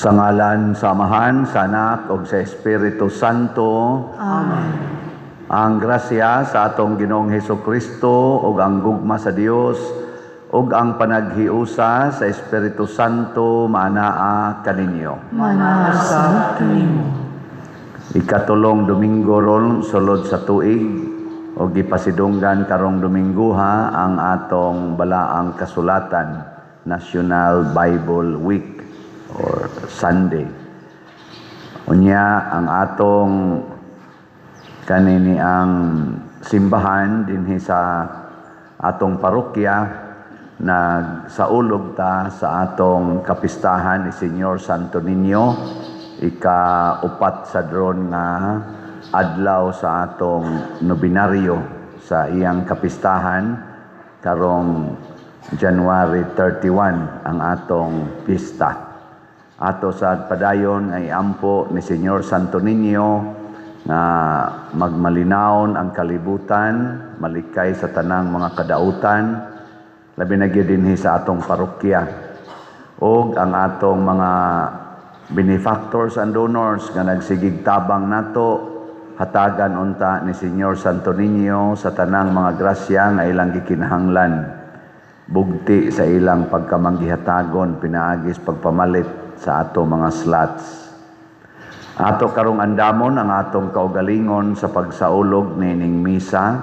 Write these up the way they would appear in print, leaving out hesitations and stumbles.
Sa ngalan sa Amahan, sa Anak, ug sa Espiritu Santo. Amen. Ang grasya sa atong Ginoong Hesus Kristo ug ang gugma sa Dios ug ang panaghiusa sa Espiritu Santo maanaa kaninyo. Manaa sa kanimo. Ikatulong Domingo ron sulod sa tuig ug gipasidunggan karong Dominguha ang atong balaang kasulatan, National Bible Week or Sunday. Unya ang atong kanini ang simbahan dinhi sa atong parokya, nagsaulog ta sa atong kapistahan ni Señor Santo Niño, ika-upat sa dron nga adlaw sa atong nobinaryo sa iyang kapistahan karong January 31 ang atong pista. Ato sa padayon ay ampo ni Señor Santo Niño nga magmalinawon ang kalibutan, malikay sa tanang mga kadautan, labi na gyud dinhi sa atong parokya. Og ang atong mga benefactors and donors nga nagsigig tabang nato, hatagan unta ni Señor Santo Niño sa tanang mga grasya nga ilang gikinahanglan, bugti sa ilang pagkamanggihatagon pinaagis pagpamalit sa ato mga slots. Ato karong andamon ang atong kaugalingon sa pagsaulog nining misa,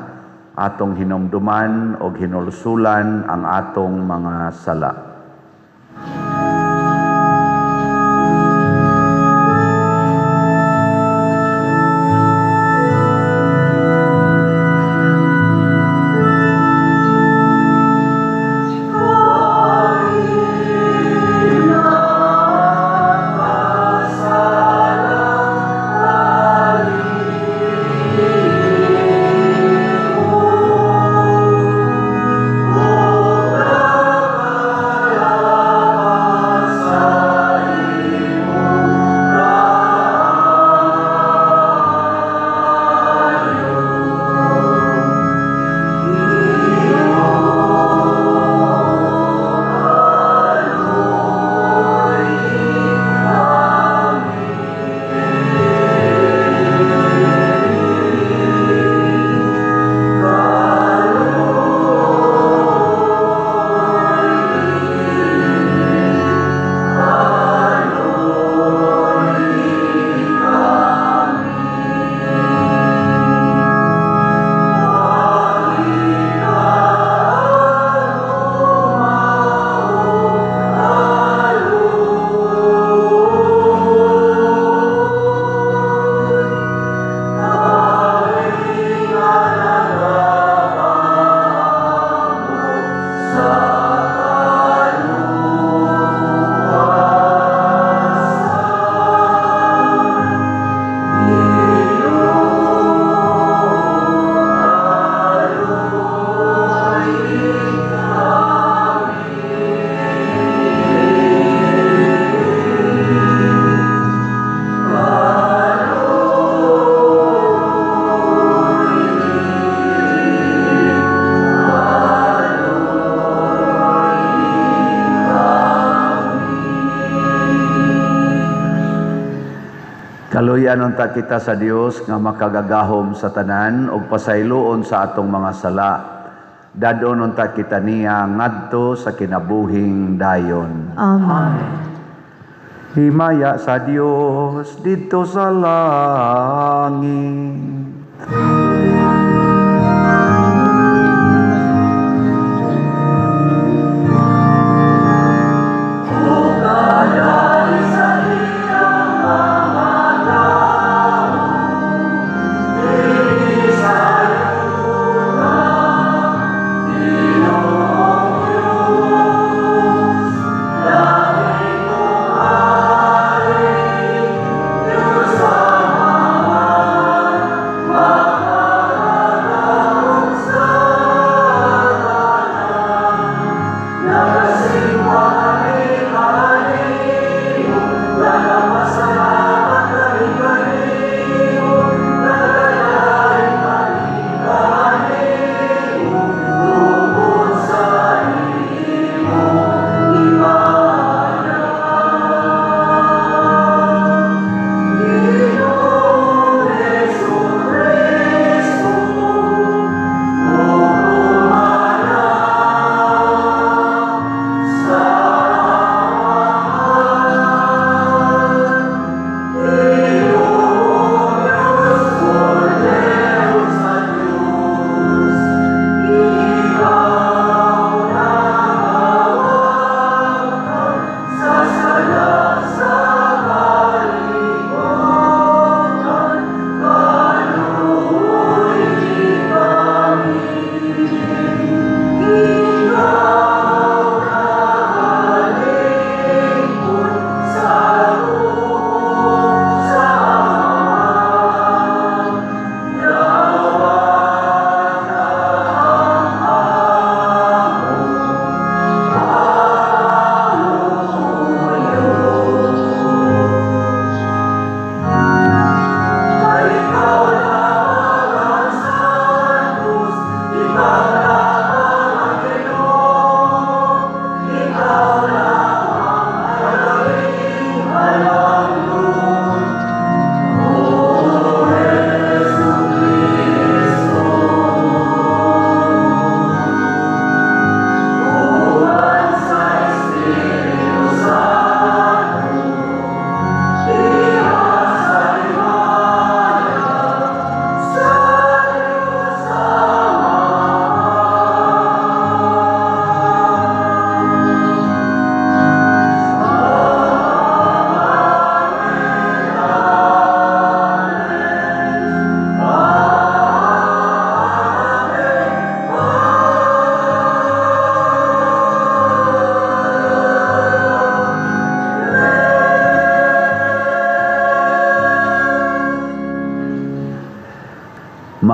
atong hinumduman og hinulsulan ang atong mga sala. Kaluyan unta kita sa Dios nga makagagahom sa tanan ug pasayloon sa atong mga sala. Dadon unta kita niya ngadto sa kinabuhing dayon. Amen. Himaya sa Dios didto sa langit.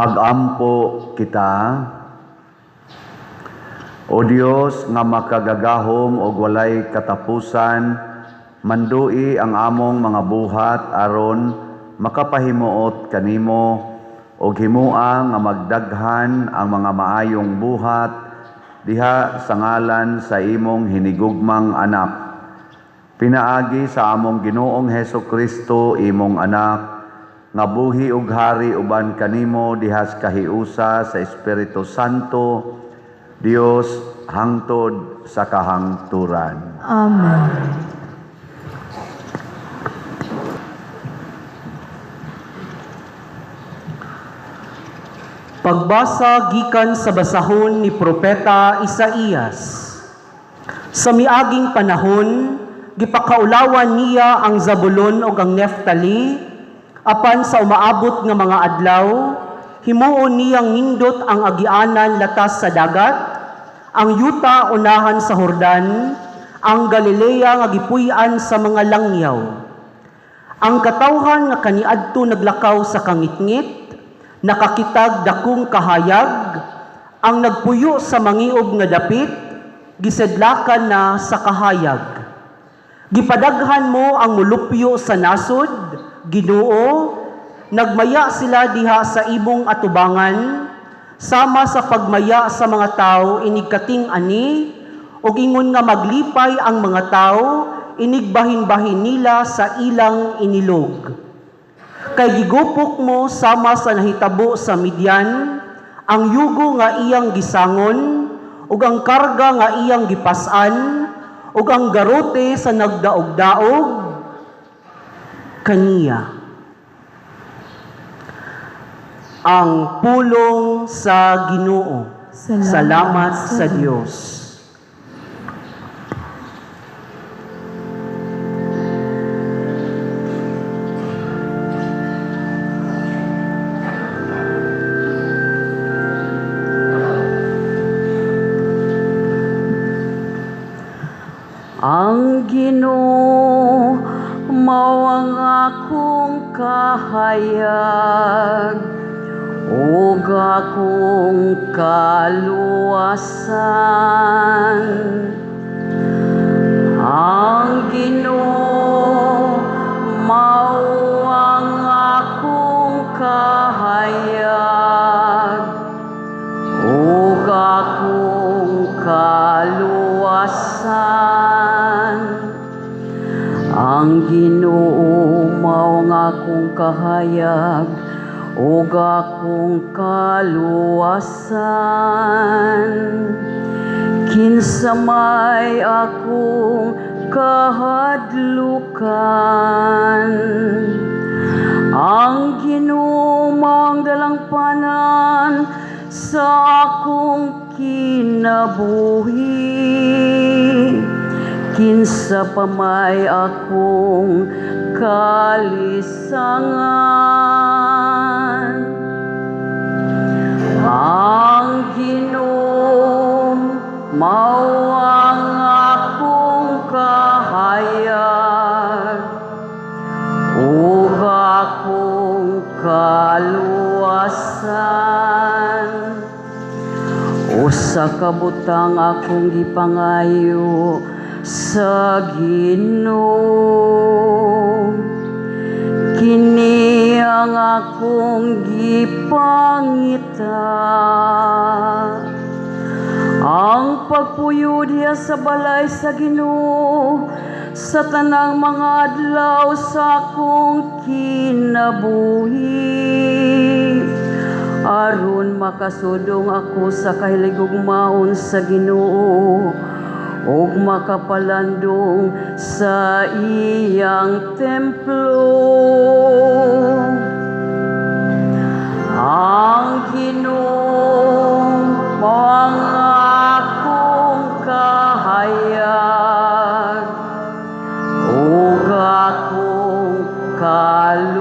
Magampo kita. O Dios nga makagagahom og walay katapusan, mandui ang among mga buhat aron makapahimuot kanimo og himoa nga magdaghan ang mga maayong buhat diha sa ngalan sa imong hinigugmang anak. Pinaagi sa among Ginoong Heso Kristo, imong anak, nga buhi ug hari uban kanimo diha sa kahiusa sa Espiritu Santo, Dios, hangtod sa kahangturan. Amen. Pagbasa gikan sa basahon ni Propeta Isaías. Sa miaging panahon, gipakaulawan niya ang Zabulon ug ang Neftali, apan sa umaabot nga mga adlaw, himuon niyang nindot ang agianan latas sa dagat, ang yuta unahan sa Hordan, ang Galilea nga gipuy-an sa mga langyaw. Ang katawhan nga kaniadto naglakaw sa kangitngit, nakakitag dakong kahayag, ang nagpuyo sa mangiob nga dapit, gisedlakan na sa kahayag. Gipadaghan mo ang mulupyo sa nasod, Ginoo, nagmaya sila diha sa imong atubangan, sama sa pagmaya sa mga tao inig kating-ani, ug ingon nga maglipay ang mga tao, inigbahin-bahin nila sa ilang inilog. Kay gigupok mo sama sa nahitabo sa Midian, ang yugo nga iyang gisangon, ug ang karga nga iyang gipas-an, ug ang garote sa nagdaog-daog kaniya. Ang pulong sa Ginoo. Salamat Salamat sa sa Dios. Ang Ginoo mao ang akong kahayag ug akong kaluwasan. Ang Ginoo mao ang akong kahayag ug akong kaluwasan. Ang Ginoo mao ang akong kahayag ug akong kaluwasan. Kinsa may akong kahadlukan. Ang Ginoo mao ang dalangpanan sa akong kinabuhi. Kinsa pa may akong kalisangan. Ang Ginoo mao ang akong kahayag ug akong kaluwasan. Usa ka butang akong gipangayo sa Ginoo, kini ang akong gipangita, ang pagpuyo diha sa balay sa Ginoo sa tanang mga adlaw sa akong kinabuhi, aron makasudong ako sa kahiligugmaon sa Ginoo ug makapalandong sa iyang templo. Ang Ginoo mao ang akong kahayag ug akong kaluwasan.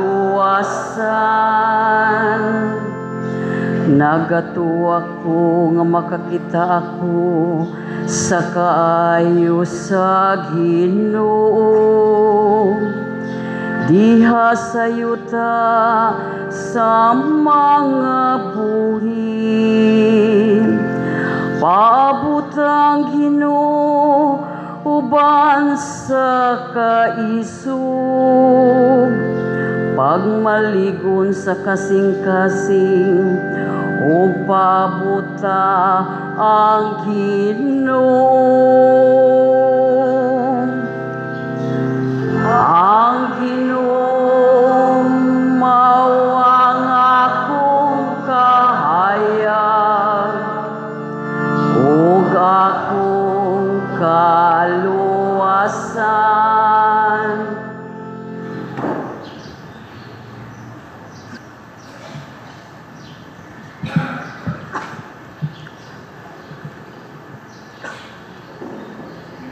Nagatuwa ko nga makakita ako sa kaayo sa Ginoo. Diha sa yuta sa mga buhi. Paabot ang Ginoo uban sa kaisog, pagmaligon sa kasing-kasing, ug paabuta ang Ginoo. Ang Ginoo mao ang akong kahayag ug akong kaluwasan.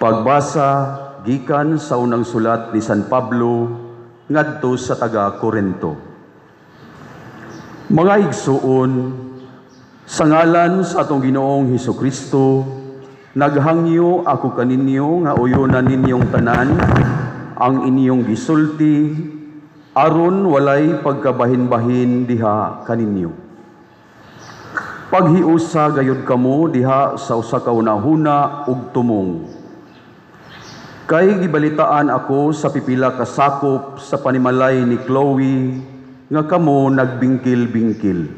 Pagbasa gikan sa unang sulat ni San Pablo ngadto sa taga Korinto. Mga igsuon, sa ngalan sa atong Ginoong Hesukristo, naghangyo ako kaninyo nga uyonan ninyong tanan ang inyong gisulti aron walay pagkabahin-bahin diha kaninyo. Paghiusa gayud kamo diha sa usa ka hunahuna ug tumong. Kay gibalitaan ako sa pipila ka sakop sa panimalay ni Chloe nga kamo nagbingkil-bingkil.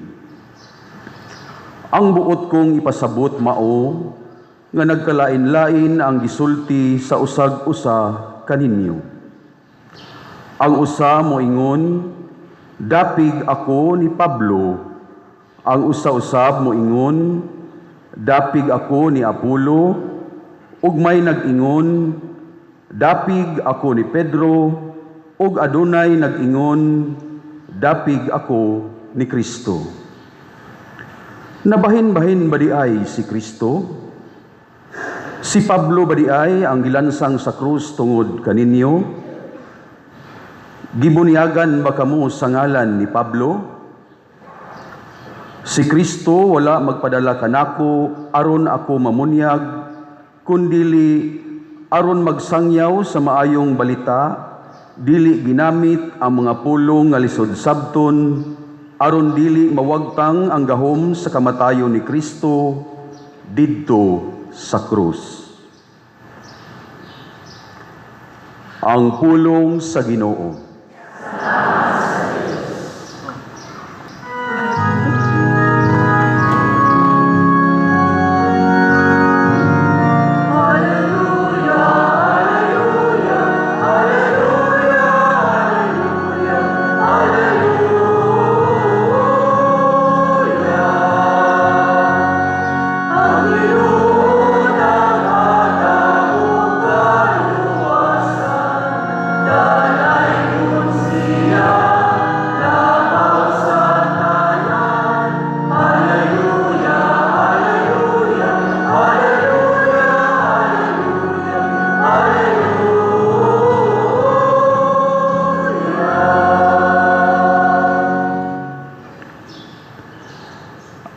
Ang buot kong ipasabot mao nga nagkalain-lain ang gisulti sa usag-usa kaninyo. Ang usa moingon, "Dapig ako ni Pablo." Ang usa usab moingon, "Dapig ako ni Apollo." Ug may nag-ingon, "Dapig ako ni Pedro." Ug adunay nag-ingon, "Dapig ako ni Kristo." Nabahin-bahin ba diay si Kristo? Si Pablo ba diay ang gilansang sa krus tungod kaninyo? Gibunyagan ba kamo sa ngalan ni Pablo? Si Kristo wala magpadala kanako aron ako mamunyag, kundili aron magsangyaw sa maayong balita, dili ginamit ang mga pulong nga lisod sabton, aron dili mawagtang ang gahom sa kamatayon ni Kristo didto sa krus. Ang pulong sa Ginoo.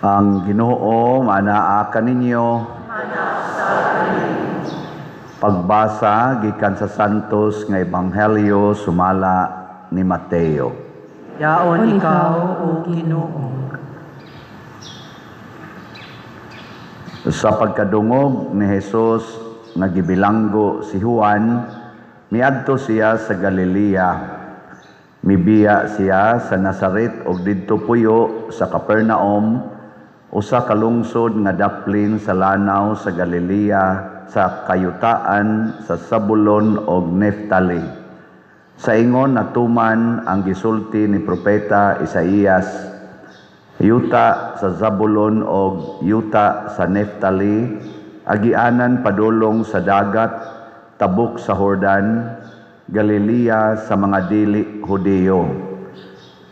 Ang Ginoo manaa kaninyo. Pagbasa gikan sa Santos nga Ebanghelyo sumala ni Mateo. Yaon ikaw, O Ginoo. Sa pagkadungog ni Jesus nga gibilanggo si Juan, miadto siya sa Galilea. Mibiya siya sa Nazaret ug didto puyo sa Capernaum, usa ka lungsod nga daplin sa lanaw sa Galilea, sa kayutaan sa Zabulon ug Neftali. Sa ingon natuman ang gisulti ni propeta Isaías, yuta sa Zabulon og yuta sa Neftali, agianan padulong sa dagat, tabok sa Jordan, Galilea sa mga dili Hudiyo.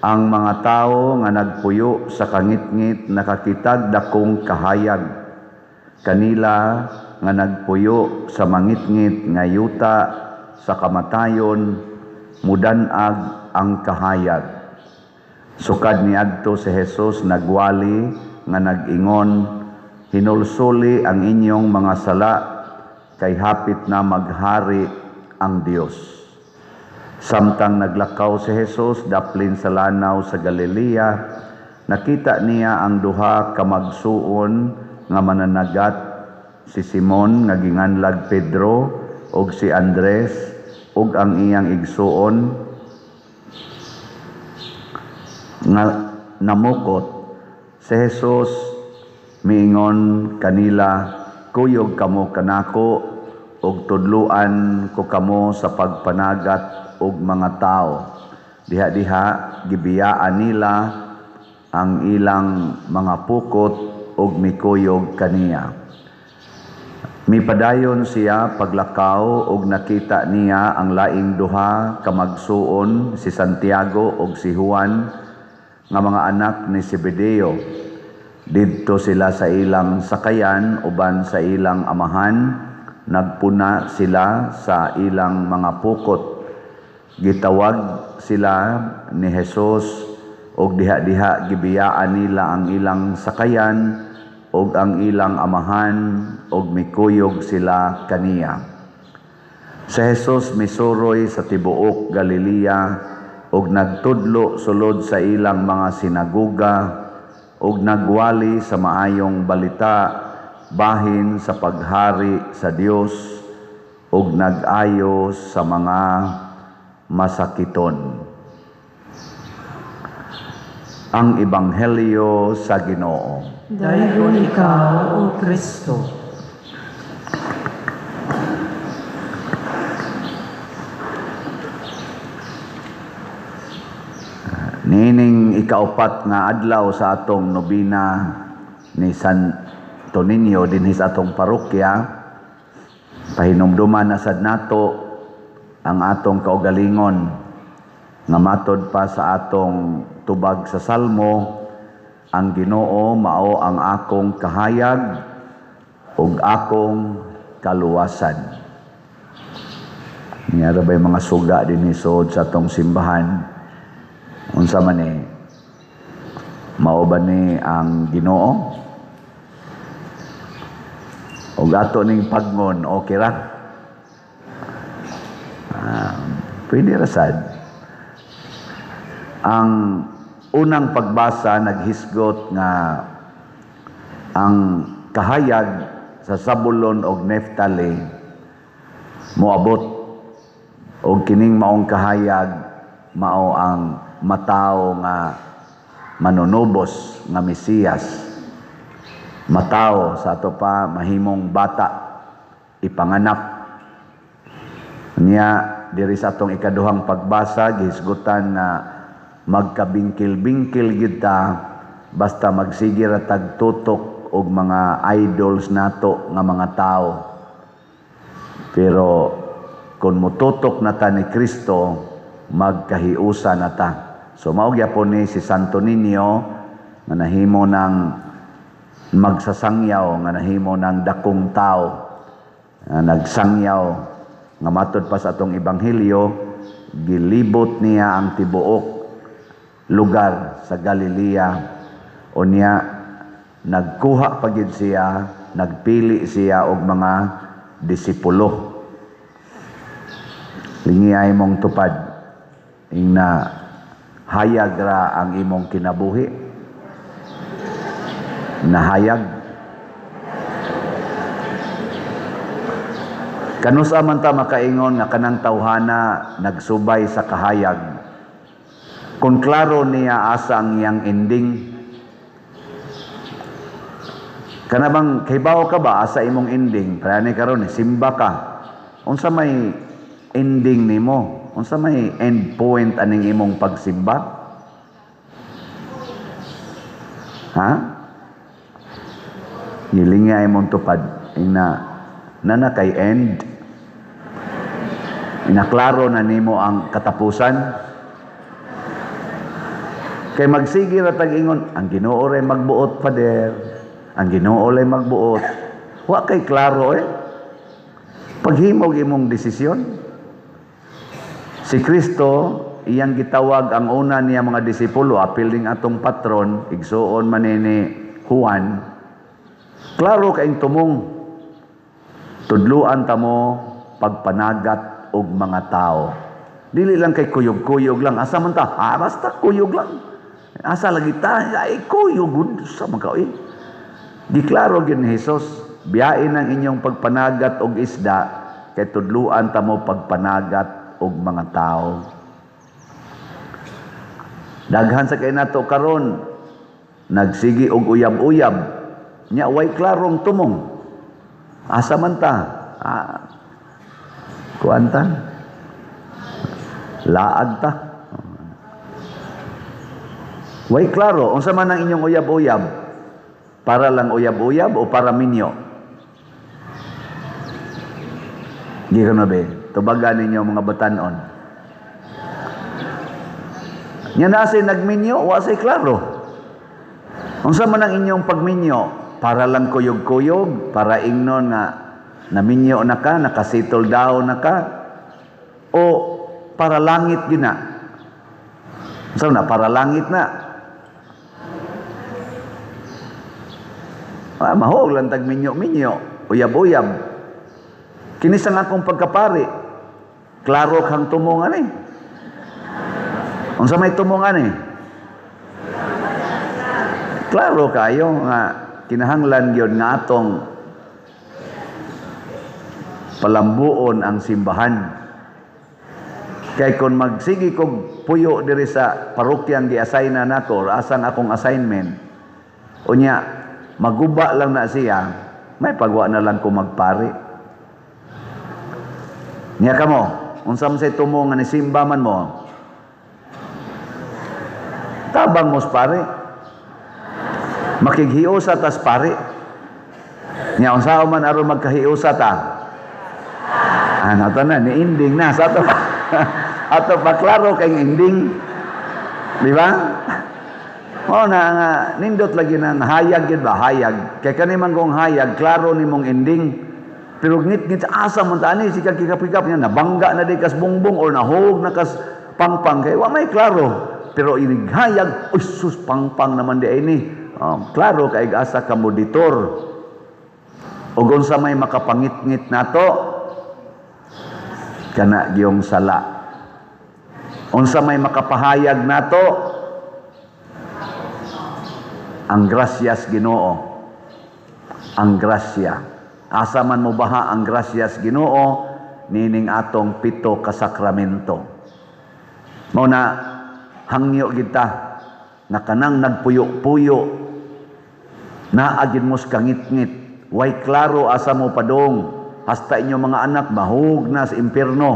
Ang mga tawo nga nagpuyo sa kangitngit nakakitag dakong kahayag. Kanila nga nagpuyo sa mangitngit nga yuta sa kamatayon, mudanag ang kahayag. Sukad niadto si Jesus nagwali nga nag-ingon, hinulsuli ang inyong mga sala, kay hapit na maghari ang Dios. Samtang naglakaw si Jesus daplin sa lanaw sa Galilea, nakita niya ang duha ka magsuon nga mananagat, si Simon nga ginganlag Pedro ug si Andres ug ang iyang igsuon nga namukot. Si Jesus miingon kanila, "Kuyog kamo kanako ug tudluan ko kamo sa pagpanagat og mga tao." Diha-diha gibiyaan nila ang ilang mga pukot ug mikuyog kaniya. Mipadayon siya paglakaw ug nakita niya ang laing duha ka magsuon, si Santiago ug si Juan, nga mga anak ni Zebedeo. Didto sila sa ilang sakayan uban sa ilang amahan, nagpuna sila sa ilang mga pukot. Gitawag sila ni Jesus ug diha-diha gibiyaan nila ang ilang sakayan ug ang ilang amahan ug mikuyog sila kaniya. Si Jesus misuroy sa tibuok Galilea ug nagtudlo sulod sa ilang mga sinagoga ug nagwali sa maayong balita bahin sa paghari sa Dios ug nag-ayo sa mga masakiton. Ang Ebanghelyo sa Ginoo. Daygon ikaw, O Kristo. Niining ikaupat nga adlaw sa atong nobina ni Santo Niño dinhi sa atong parokya, pahinumduman na sad nato ang atong kaugalingon nga matod pa sa atong tubag sa Salmo, ang Ginoo mao ang akong kahayag ug akong kaluwasan. Niya ba'y mga suga dinhi sud sa atong simbahan? Unsa man ni? Mao ba ni ang Ginoo? Ug ato ning pagngon, okay ra? Pwede ra sad. Ang unang pagbasa naghisgot nga ang kahayag sa Zabulon og Neftali moabot, og kining maong kahayag mao ang matawo nga manunubos nga Mesiyas, matawo sa ato pa mahimong bata, ipanganak niya. Diri sa atong ikaduhang pagbasa, gihisgutan na magkabingkil-bingkil gyud ta basta magsige ra tag tutok og mga idols nato nga mga tao. Pero kung mututok na ta ni Kristo, magkahiusa na ta. So mao gyapon ni si Santo Niño nga nahimo ng magsasangyaw, nga nahimo ng dakong tao, nga nagsangyaw, nga matod pa sa atong ebanghelyo, gilibot niya ang tibuok lugar sa Galilea. Unya nagkuha pa gyud siya, nagpili siya og mga disipulo. Lingiyay mong tupad, ingna hayag ra ang imong kinabuhi. Nahayag. Kanusa man ta makaingon nga kanang tawhana nagsubay sa kahayag, kung klaro niya asa ang iyang ending? Kana bang kahibaw ka ba asa imong ending? Prani karon ni simba ka. Unsa may ending nimo? Unsa may end point aning imong pagsimba? Ha? Gilinga imong tupad ina nana kay end. Inaklaro na nimo ang katapusan. Kay magsige ra tag ingon, ang Ginoo ray magbuot, Father. Ang Ginoo ray magbuot. Wa kay klaro. Paghimog imong desisyon. Si Kristo iyang gitawag ang una niya mga disipulo, apil ning atong patron, igsuon man ni Juan. Klaro kaing tumong, tudluan ta mo pagpanagat og mga tao. Dili lang kay kuyog-kuyog lang. Asa man ta? Ah, basta kuyog lang. Asa lagi ta? Ay, kuyog gud sa mga eh. Giklaro gyud ni Jesus, biyain ang inyong pagpanagat og isda kay tudluan ta mo pagpanagat og mga tao. Daghan sa kay nato karon nagsigi og uyab-uyab nya way klarong tumong. Asa man ta? Ah, kuan ta? Laag ta. Way klaro, unsa man ang inyong uyab-uyab? Para lang uyab-uyab o para minyo? Di ka na be, tubagan ninyo mga batanon. Nya na say nagminyo, wa say klaro. Unsa man ang inyong pagminyo? Para lang kuyog-kuyog, para ingnon nga naminyo na ka, nakasettle down na ka, o para langit gina? Unsa na para langit na? Ah, mahog lang tag minyo-minyo, uyab-uyab. Kini sa akong pagkapari, klaro kang tumongan eh. Unsa may tumongan eh? Klaro kayo nga kinahanglan gyud nga atong palambuon ang simbahan. Kay kung magsigi kog puyo diri sa parokyang gi-assign na nako, or asang akong assignment, unya maguba lang na siya, may pagwa na lang ko magpari. Nya kamo, unsa man say tumo nga nisimba man mo, tabang mos pare. Makighiusa tas pare. Nya unsa man aron magkahiusa ta? Ano to na, ni ending na sa ato. Ato pa klaro kay ending. Di ba? O na nga nindot lagi na hayag gyud ba hayag. Kay kani man kong hayag klaro nimong ending. Pero ngit-ngit asa man ta ani sikag kikap-kikap niya nabangga na di kas bungbong or nahog na kas pangpang kay wa may klaro. Pero inig hayag, uy sus, pangpang naman di ini. Klaro kay asa ka moditor. Og unsa may makapangitngit nato kana gyung sala. Unsa may makapahayag nato ang grasyas Ginoo. Ang grasya. Asa man mo baha ang grasyas Ginoo nining atong pito ka sakramento. Mao na hangyo kita nga kanang nagpuyo-puyo naa gid mo sa kangitngit, way klaro asa mo padong, hasta inyo mga anak mahug na sa impierno.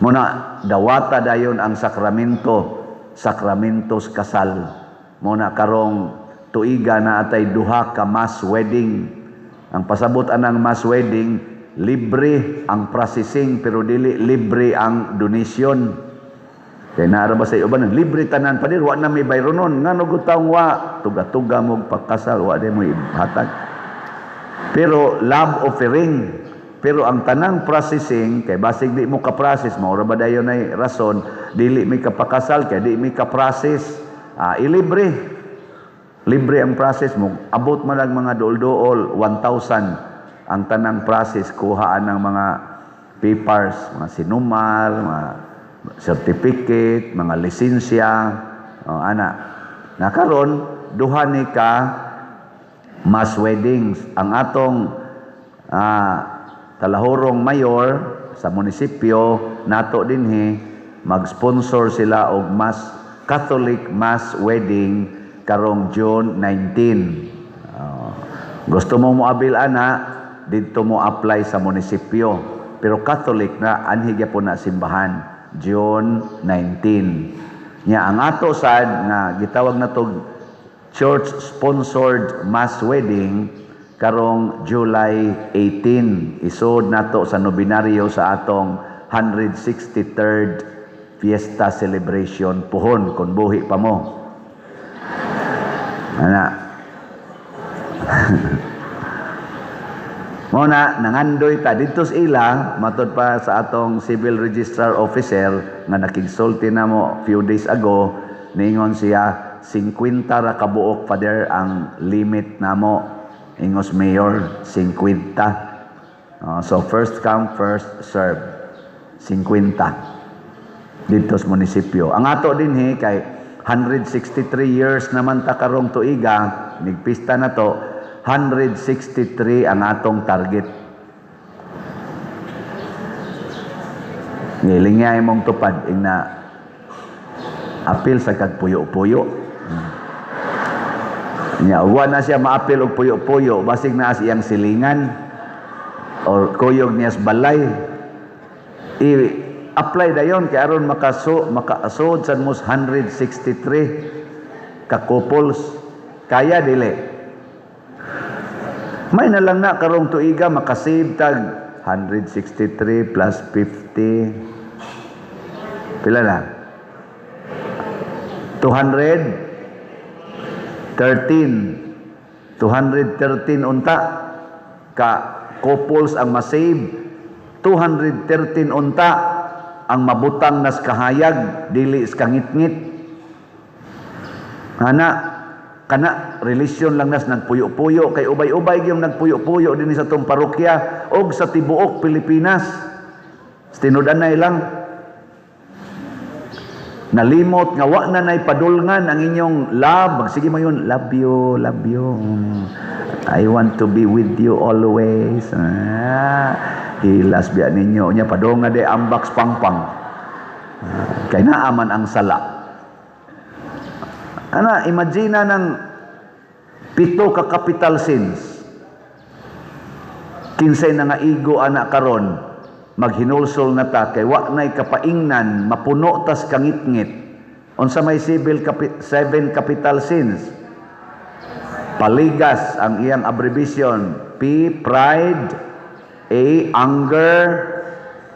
Mao na dawata dayon ang sakramento, sakramentos kasal. Mao na karong tuiga na atay duha ka mass wedding. Ang pasabot anang mass wedding, libre ang processing pero dili libre ang donation. Kay naa ba sa uban libre tanan padir, wa na may bayronon ngano gud taong wa tuga-tuga mo pagkasal, wa di mo ihatag. Pero love offering, pero ang tanang processing kay basig di mo ka-process, mao ra ba dayon ay rason dili mi kapakasal kay di mi ka-process. Ilibre. Libre ang process mo. Abot man lang mga dool-dool 1,000 ang tanang process, kuhaan ng mga papers, mga sinumar, mga certificate, mga lisensya, oh, ana. Nakaron duha ni ka mass weddings. Ang atong talahurong mayor sa munisipyo nato dinhi, mag-sponsor sila og mass Catholic mass wedding karong June 19. Gusto mo moabil ana, didto mo apply sa munisipyo. Pero Catholic na, anhi gyapon na simbahan, June 19. Nya ang ato sad nga gitawag na tog church sponsored mass wedding karong July 18. Isod nato sa nobenaryo sa atong 163rd fiesta celebration puhon kung buhi pa mo. Ana. Mao na nangandoy ta didto sa ila matod pa sa atong civil registrar officer nga nakigsulti na mo few days ago, ningon siya 50 ra kabuok father ang limit namo, ingos mayor 50. So first come first serve, 50. Dito sa munisipyo. Ang ato dinhi kay 163 years naman ta karong tuiga, nigpista na to, 163 ang atong target. Ngiling mong tupad ing na apil sa kag puyo-puyo. Nya wa na siya maapil og puyo-puyo, basig na sa iyang silingan or kuyog niya sa balay. I-apply dayon kay aron makaasod sad mo sa 163 ka couples. Kaya dili. May na lang na karong tuiga makasave tag 163 plus 50. Pila na? 213. 213 unta ka couples ang masave. 213 unta ang mabutang nas kahayag dili sa kangitngit. Ana kana relasyon lang nas nagpuyo-puyo kay ubay-ubay gyud nagpuyo-puyo dinhi sa atong parokya og sa tibuok Pilipinas. Tinud-anay lang nalimot nga wa na nay padulngan ang inyong love. Sige mo yun, love you, love you. I want to be with you always. Hilas biya ninyo nya padunga de ambaks pangpang. Kay naaman ang sala. Ana, imagine na ng 7 ka capital sins. Kinsay na nga igo ana karon, maghinulsol na ta kay wa na'y kapaingnan, mapuno tas kangitngit. Unsa may seven capital sins? Paligas ang iyang abbreviation. P, pride. A, anger.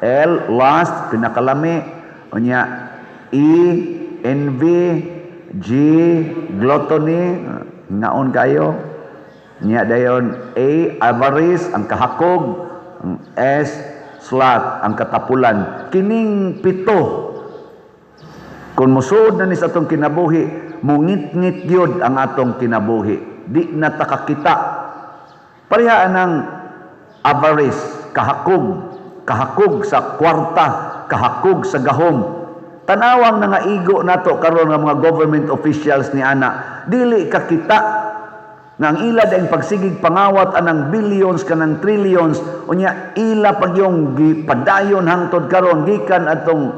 L, lust, pinakalami. Unya, E, envy. G, gluttony, ngaon kayo. Nya dayon A, avarice, ang kahakog. Ang S, sloth, ang katapulan. Kining 7, kung musuod na ni sa atong kinabuhi, mungit-ngit gyud ang atong kinabuhi. Di na ta kakita. Pareha ang avarice, kahakog, kahakog sa kwarta, kahakog sa gahom. Tanawang nangaigo nato karon nga mga government officials ni ana, dili kakita nga ang ila daing pagsigig pangawat anang billions kanang trillions, unya ila pag yung gipadayon hangtod karon gikan atong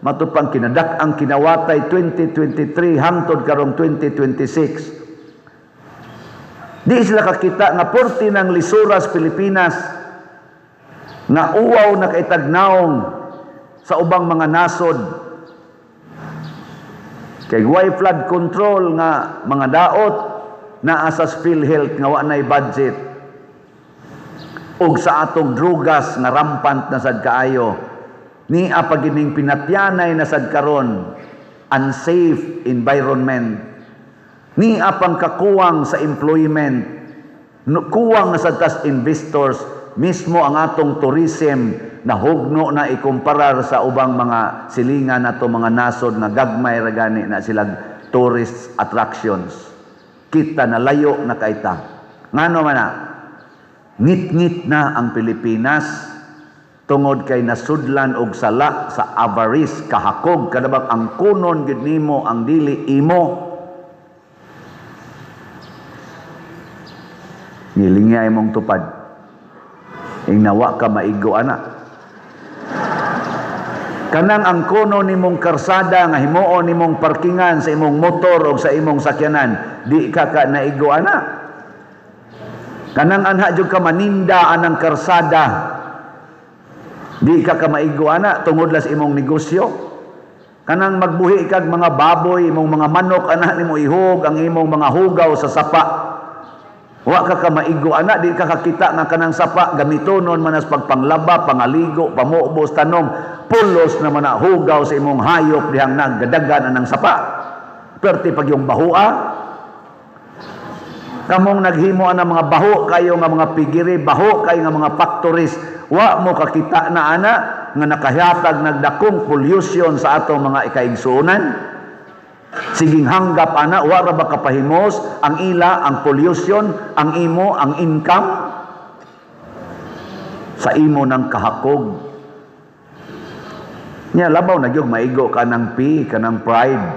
matupang kinadak-ang kinawatay 2023 hangtod karong 2026. Di sila kakita nga porti ng lisuras Pilipinas nga uwaw na kaitagnaong sa ubang mga nasod. Kay way flood control nga mga daot naa sa PhilHealth nga wa nay budget. Og sa atong drugas nga rampant na sad kaayo, nia pagining pinatyanay na sad karon unsafe environment. Nia pang kakuwang sa employment, no, kuwang na sad tas investors, mismo ang atong tourism nahugno na ikumparar sa ubang mga silingan nato mga nasod nga gagmay ra gani na sila tourist attractions. Kita na layo na kaita. Ngano man na? Ngit-ngit na ang Pilipinas tungod kay nasudlan og sala sa avarice, kahakog, kadabang ang kunon gid nimo ang dili imo. Nilingya imong tupad. Ing nawa ka maigo ana. Kanang ang kuno nimong karsada nga himuon nimong parkingan sa imong motor o sa imong sakyanan, di ka ka naigo ana. Kanang anha jud ka maninda anang karsada, di ka ka maigo ana tungod las imong negosyo. Kanang magbuhi kag mga baboy, imong mga manok ana nimo ihug ang imong mga hugaw sa sapa. Wa ka ka maigo ana, di ka kakita nga kanang sapa gamitonon man as pagpanglaba, pangaligo, pamuobos, tanom, pulos na man hugaw sa imong hayop dihang naggadagan anang sapa. Perti pag yung bahua, kamong naghimo ang mga baho kayo nga mga pigiri, baho kayo nga mga factories, wa mo kakita na ana nga nakahatag nagdakong pollution sa atong mga ikaigsuonan. Siging hanggap ana, wa ra ba kapahimos ang ila ang pollution, ang imo ang income sa imo ng kahakog. Nya labaw na gyud maigo ka ng P, kanang pride.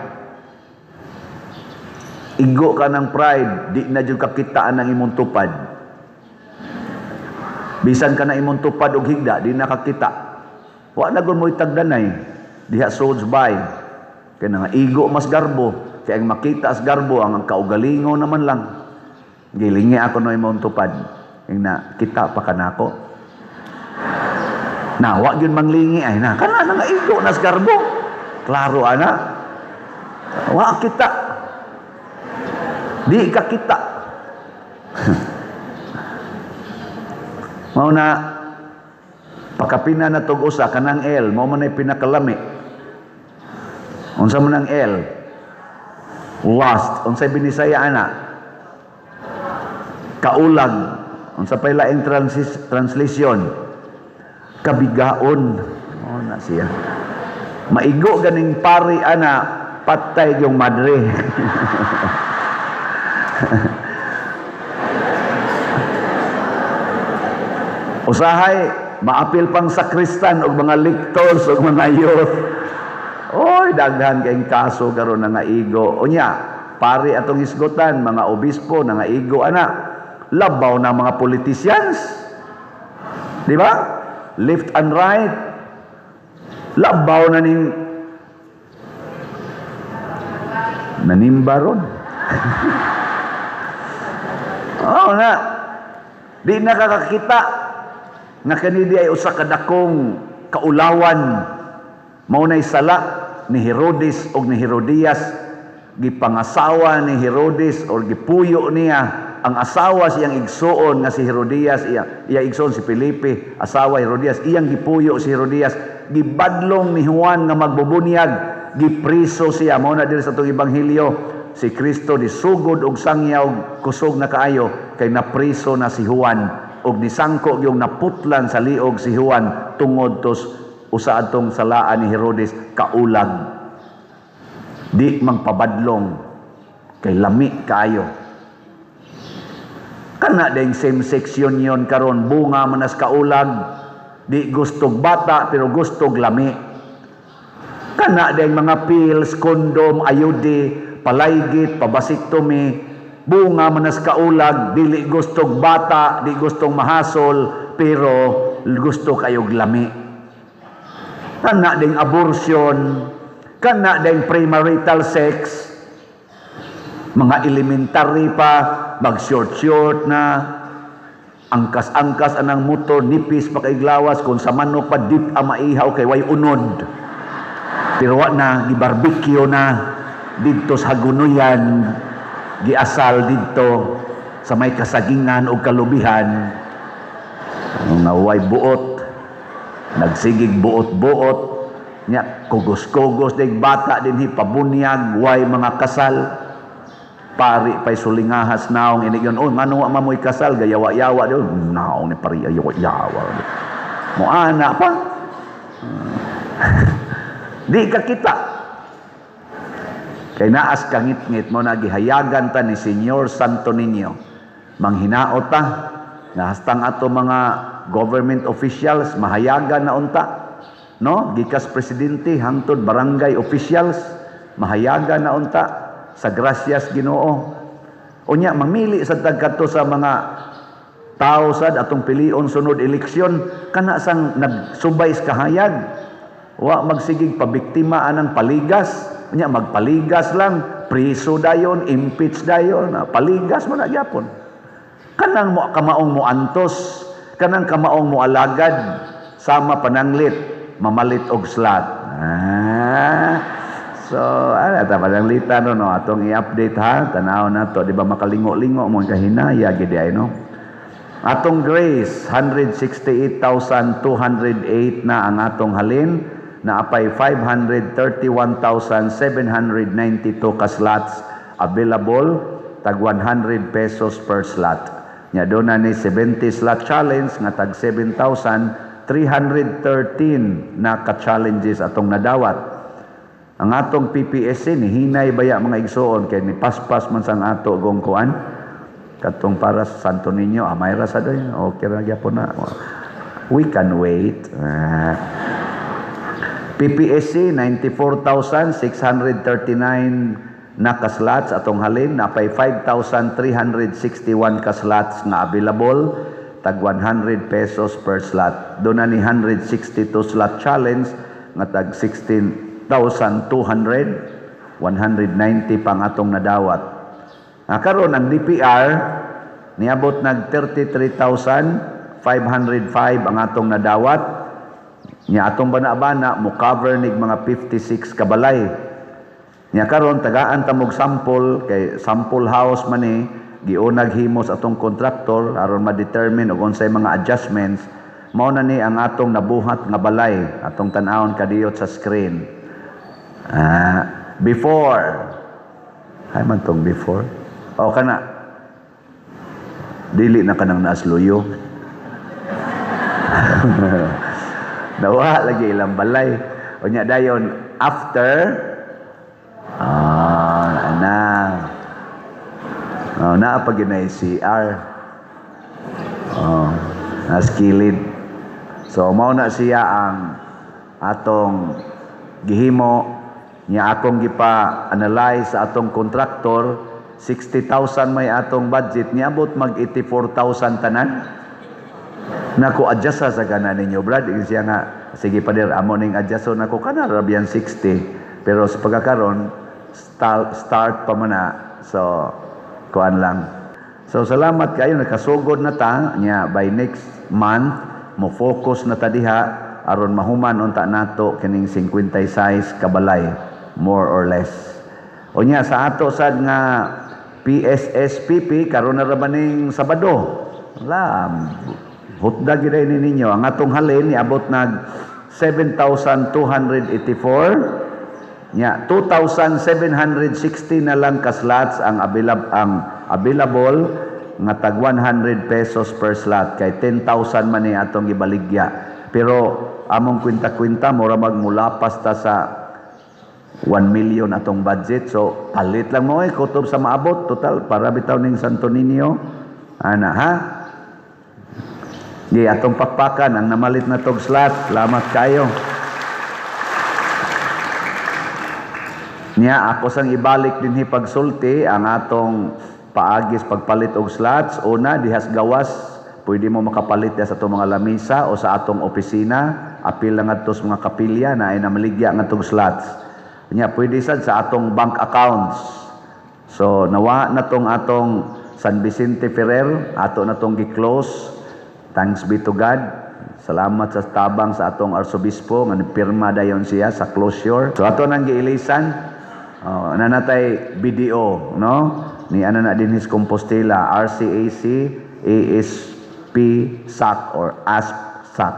Igo ka ng pride, di na jud kakitaan ang imong tupad. Bisan ka na imong tupad og higda, di na kakita. Wa na gud mo'y tagdanay. Diha sods by. Kay nga igo mas garbo, kay ang makita as garbo ang kaugalingon naman lang. Gilingi ako no imong tupad. Ingna kita pa kanako. Na wa gyud manglingi ay na kana na nga igo nas garbo. Klaro ana. Wa kita. Di ka kita. Mao na pakapina na tog usa kanang L, mao man ay pinakalami. Unsa man ang L? Lust. Unsay Binisaya ana? Kaulag. Unsa pay laing translation? Kabigaon. Mao na siya. Maigo ganing pari ana, patay yung madre. Usahay maapil pang sakristan og mga lectors og mga youth. Oy, daghan kayong kaso karon na nga igo. Unya, pari atong hisgotan, mga obispo na nga igo ana. Labaw na mga politicians. Di ba? Left and right. Labaw na ning nanimba ron. Oo na. Di nakakakita nga kanidi ay usa ka dakong kaulawan. Mao nay sala ni Herodes og ni Herodias. Gipangasawa ni Herodes or gipuyo niya ang asawa siyang igsuon nga si Herodias, iya igsuon si Felipe, asawa Herodias, iyang gipuyo si Herodias. Gibadlong ni Juan nga magbubunyag, gipriso siya. Mao na diri sa atong ebanghelyo, si Kristo disugod og sangyaw kusog na kaayo kay napriso na si Juan og nisangko yung naputlan sa liog si Juan tungod tos usa atong salaan ni Herodes, kaulag. Di mangpabadlong kay lami kaayo. Kana ding same-sex union karon bunga manas kaulag, di gustog bata pero gustog lami. Kana ding mga pills, kondom, ayudi, palaygit, pabasiktomy, bunga manas kaulag, dili gustog bata, di gustong mahasol, pero gusto kayog lami. Kana ding abortion, kana ding premarital sex, mga elementary pa, mag-short-short na, angkas-angkas anang motor, nipis pa kay glawas, kung sa manok pa, dip ang maihaw kay way unod. Pero wa na, gi-barbecue na, didto sa Hagunoyan, giasal didto sa may kasagingan o kalubihan. Nga way buot, nagsigig buot-buot, nya kugos-kugos dig bata dinhi pabunyag, way mga kasal. Pari pay sulingahas naong ini yun. Oh, ngano wa mamoy kasal, gayawa-yawa di. Naong ni pari yawa-yawa. Mo ana pa. Di ka kita. Kay naas kangit-ngit mo na gihayagan ta ni Senyor Santo Niño. Manghinaot ta, nahastang ato mga government officials mahayagan na unta. No? Gikas presidente hangtod barangay officials mahayagan na unta sa grasyas Ginoo. Unya mamili sad tag kadto sa mga tao sad atong pilion sunod eleksyon kana sang nagsubay sa kahayag. Wa magsigig pabiktima anang paligas. Unya magpaligas lang, priso dayon, impeach dayon, paligas man na gyapon. Kanang mo kamaong moantos, kanang kamaong moalagad, sama pananglit, mamalit og slot. So, ana ta pananglita no, no atong i-update ha, tan-aw na to, di ba makalingo-lingo mo kahinaya gid ay no. Atong grace 168,208 na ang atong halin, na apay 531,792 ka slots available, tag 100 pesos per slot. Nya doon na ni 70 slot challenge nga tag 7,313 na ka-challenges atong nadawat. Ang atong PPSC ni hinay baya mga igsoon kay ni paspas man sang ato gong kuan katong para sa Santo Niño amay ra sa doy, okay ra gyapon na, we can wait. PPSC, 94,639 na ka-slots atong halin, napay 5,361 ka slots nga available, tag 100 pesos per slot. Doon na ni 162 slot challenge nga tag 16,200, 190 pang atong nadawat. Nga karon ang DPR niabot nag 33,505 ang atong nadawat. Nya atong bana-bana mo cover nig mga 56 kabalay. Nya karon tagaan ta mog sample kay sample house man ni giunag himos atong kontraktor aron ma-determine og unsay mga adjustments. Mao na ni ang atong nabuhat nga balay, atong tan-awon kadiyot sa screen. Ah, before. Hay man tong before. O kana. Dili na kanang naasluyo. Nawa lagi ilang balay. Unya dayon after, ah, ana. Oh, naa pa gyud na CR. Oh, naskilid. So mao na siya ang atong gihimo niya, akong gipa-analyze sa atong kontraktor. 60,000 may atong budget, niabot mag 84,000 tanan. Nako, adjust sa gana ninyo, brad. Ingon siya nga, "Sige pader, amo ning adjust nako kana rabian 60." Pero sa pagkakaron start pa man na, so kuan lang. So salamat kayo, nakasugod na ta nya. By next month mo focus na ta diha aron mahuman unta nato kining 56 kabalay, more or less. Unya sa ato sad nga PSSPP, karon na ra ba ning Sabado. Wala hutda gyud ni ninyo. Ang atong halin niabot nag 7,284 nya 2,760 na lang ka slots ang available nga tag 100 pesos per slot kay 10,000 man ni atong gibaligya. Pero among kwenta-kwenta, mura magmulapas ta sa 1 million atong budget. So palit lang mo eh, kutob sa maabot. Total, para bitaw ning Santo Niño. Ana ha? Di atong pakpakan ang namalit na tog slot. Salamat kayo. Niya ako sang ibalik dinhi pagsulti ang atong paagis pagpalit og slots. Una, dihas gawas, pwede mo makapalit diha sa atong mga lamisa o sa atong opisina. Apil lang ngadto sa mga kapilya na ay namaligya ngadtong slots. Nya pwede sad sa atong bank accounts. So nawa na tong atong San Vicente Ferrer, ato na tong gi-close. Thanks be to God. Salamat sa tabang sa atong arsobispo nga nipirma dayon siya sa closure. So ato nang giilisan. Oh, nanatay BDO, no? Ni ano na din his Compostela, RCAC, ASP SAC or ASP SAC.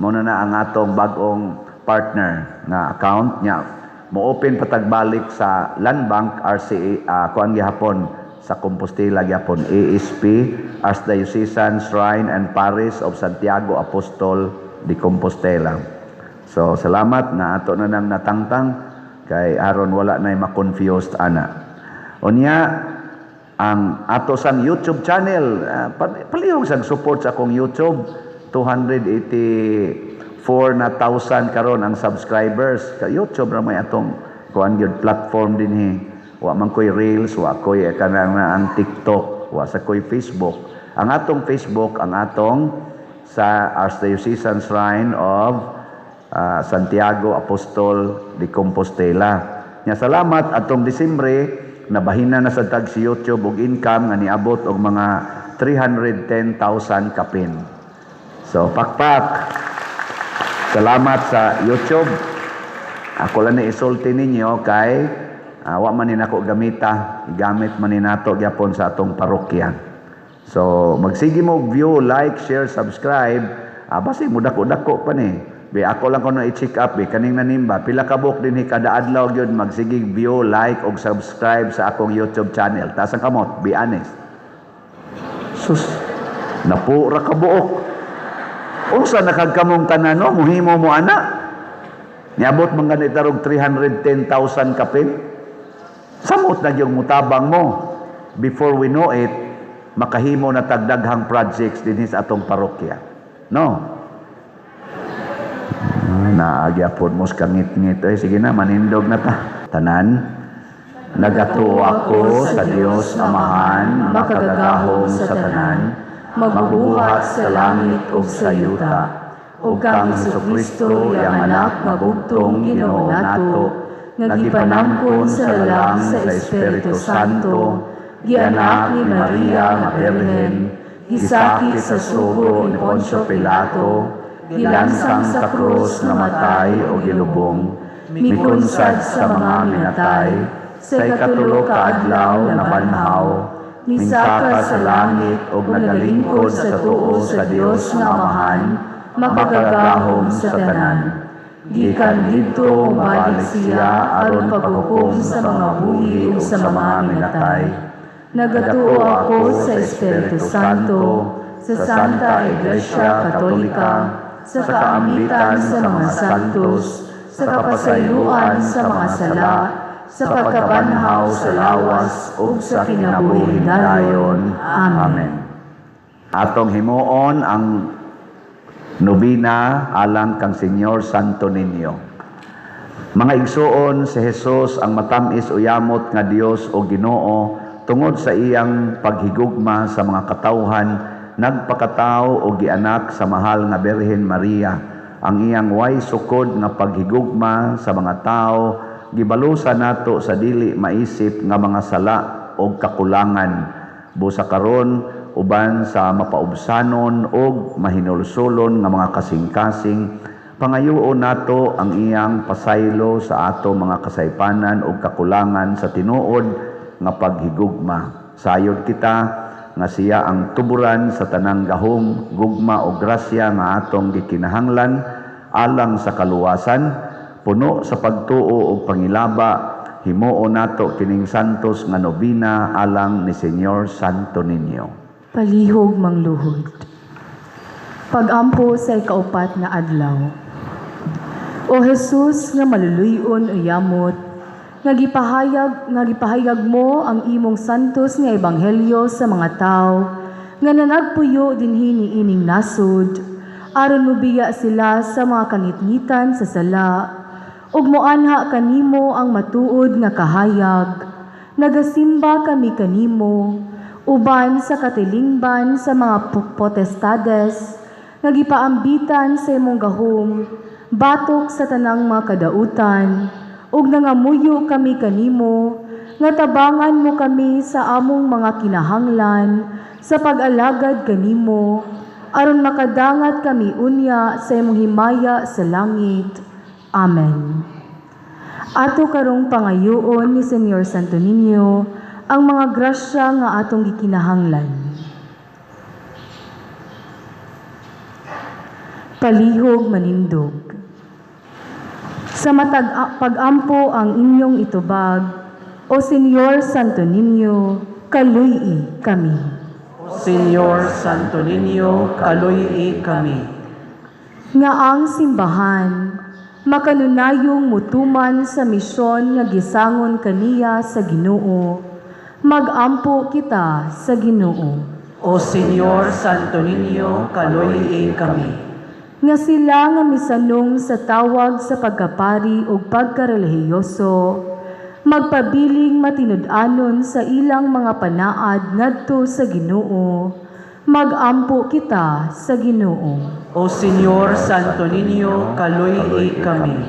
Mo na na ang atong bag-ong partner nga account niya. Mo open patagbalik sa Land Bank RCA, kuan gihapon sa Compostela gyapon, ASP Archdiocesan Shrine and Parish of Santiago Apostol de Compostela. So salamat na ato na nang natangtang kay aron wala nay ma-confused ana. Unya ang ato sang YouTube channel, palihog sang support sa akong YouTube, 284 na thousand karon ang subscribers. Ka YouTube ra may atong kuan gyud platform dinhi. Wa man koy Reels, wa koy kanang na ang TikTok, wa sa koy Facebook. Ang atong Facebook ang atong sa Archdiocesan Shrine of Santiago Apostol de Compostela. Nya salamat atong Disyembre nabahina na sa tag si YouTube og income nga niabot og mga 310,000 kapin. So pakpak. Salamat sa YouTube. Ako lang na isulti ninyo kay wa man ni nako gamita, gamit man ni nato gyapon sa atong parokya. So magsige mo view, like, share, subscribe. Basi mo dako-dako pa ni. Be ako lang kuno i-check up be kaning nanimba pila ka buok dinhi kada adlaw gyud magsige view, like og subscribe sa akong YouTube channel. Taas ang kamot, be honest. Sus, napura ka buok. Unsa nakagkamong tanan, no? Muhimo mo ana. Niabot man ganit og 310,000 kapin. Samot na yung mutabang mo. Before we know it, makahimo na tagdaghang projects dinhi sa atong parokya. No? Ah, naagyapon mo sa kangit-ngit. Ay, sige na, manindog na ta. Tanan, nagatuo ako sa Dios Amahan, makagagahom sa tanan, magbubuhat sa langit ug sa yuta, ug kang Hesukristo, iyang anak nga bugtong Ginoo nato, nga gipanangkon sa lalang sa Espiritu Santo, gianak ni Maria nga Birhen, gisakit sa sugo ni Poncio Pilato, gilansang sa krus, namatay o gilubong, mikunsad sa mga minatay, sa ikatulo ka adlaw nabanhaw, misaka sa langit ug nagalingkod sa tuo sa Dios nga Amahan, makagagahom sa tanan. Gikan didto mobalik siya aron paghukom sa mga buhi ug sa mga minatay. Nagatuo ako sa Espiritu Santo, sa Santa Iglesia Katolika, sa kaambitan sa mga santos, sa kapasayloan sa mga sala, sa pagkabanhaw sa lawas ug sa kinabuhing dayon. Amen. Atong himuon ang nobina alang kang Señor Santo Niño. Mga igsuon, si Jesus ang matamis uyamot nga Dios o Ginoo, tungod sa iyang paghigugma sa mga katawhan, nagpakatao o gianak sa mahal nga Birhen Maria. Ang iyang way sukod nga paghigugma sa mga tao gibalusan nato sa dili maisip nga mga sala o kakulangan. Busa karon, uban sa mapaubsanon og mahinulsulon nga mga kasing-kasing, pangayoon nato ang iyang pasaylo sa ato mga kasaypanan ug kakulangan sa tinuod nga paghigugma. Sayod kita nga siya ang tuburan sa tanang gahom, gugma o grasya nga atong gikinahanglan alang sa kaluwasan. Puno sa pagtuo ug pangilaba, himuon nato kining santos nga nobina alang ni Señor Santo Niño. Palihog mangluhod. Pagampo sa ikaupat nga adlaw. O Jesus nga maluluyon o yamot, nga gipahayag mo ang imong santos nga ebanghelyo sa mga tao nga nanagpuyo dinhi niining nasod, aron mobiya sila sa mga kangitngitan sa sala ug moanha kanimo ang matuod nga kahayag. Nagasimba kami kanimo uban sa katilingban sa mga potestades nga gipaambitan sa imong gahom batok sa tanang mga kadautan, ug nangamuyo kami kanimo nga tabangan mo kami sa among mga kinahanglan sa pag-alagad kanimo, aron makadangat kami unya sa imong himaya sa langit. Amen. Ato karong pangayoon ni Señor Santo Niño ang mga grasya nga atong gikinahanglan. Palihog manindog. Sa matag pagampo ang inyong itubag, O Señor Santo Niño, kaluy-i kami. O Señor Santo Niño, kaluy-i kami. Nga ang simbahan makanunayong mutuman sa misyon nga gisangon kaniya sa Ginoo, magampo kita sa Ginoo. O Señor Santo Niño, kaluy-i kami. Nga sila nga misanong sa tawag sa pagkapari ug pagkarelihiyoso magpabiling matinud-anon sa ilang mga panaad ngadto sa Ginoo, magampo kita sa Ginoo. O Señor Santo Niño, kaluy-i kami.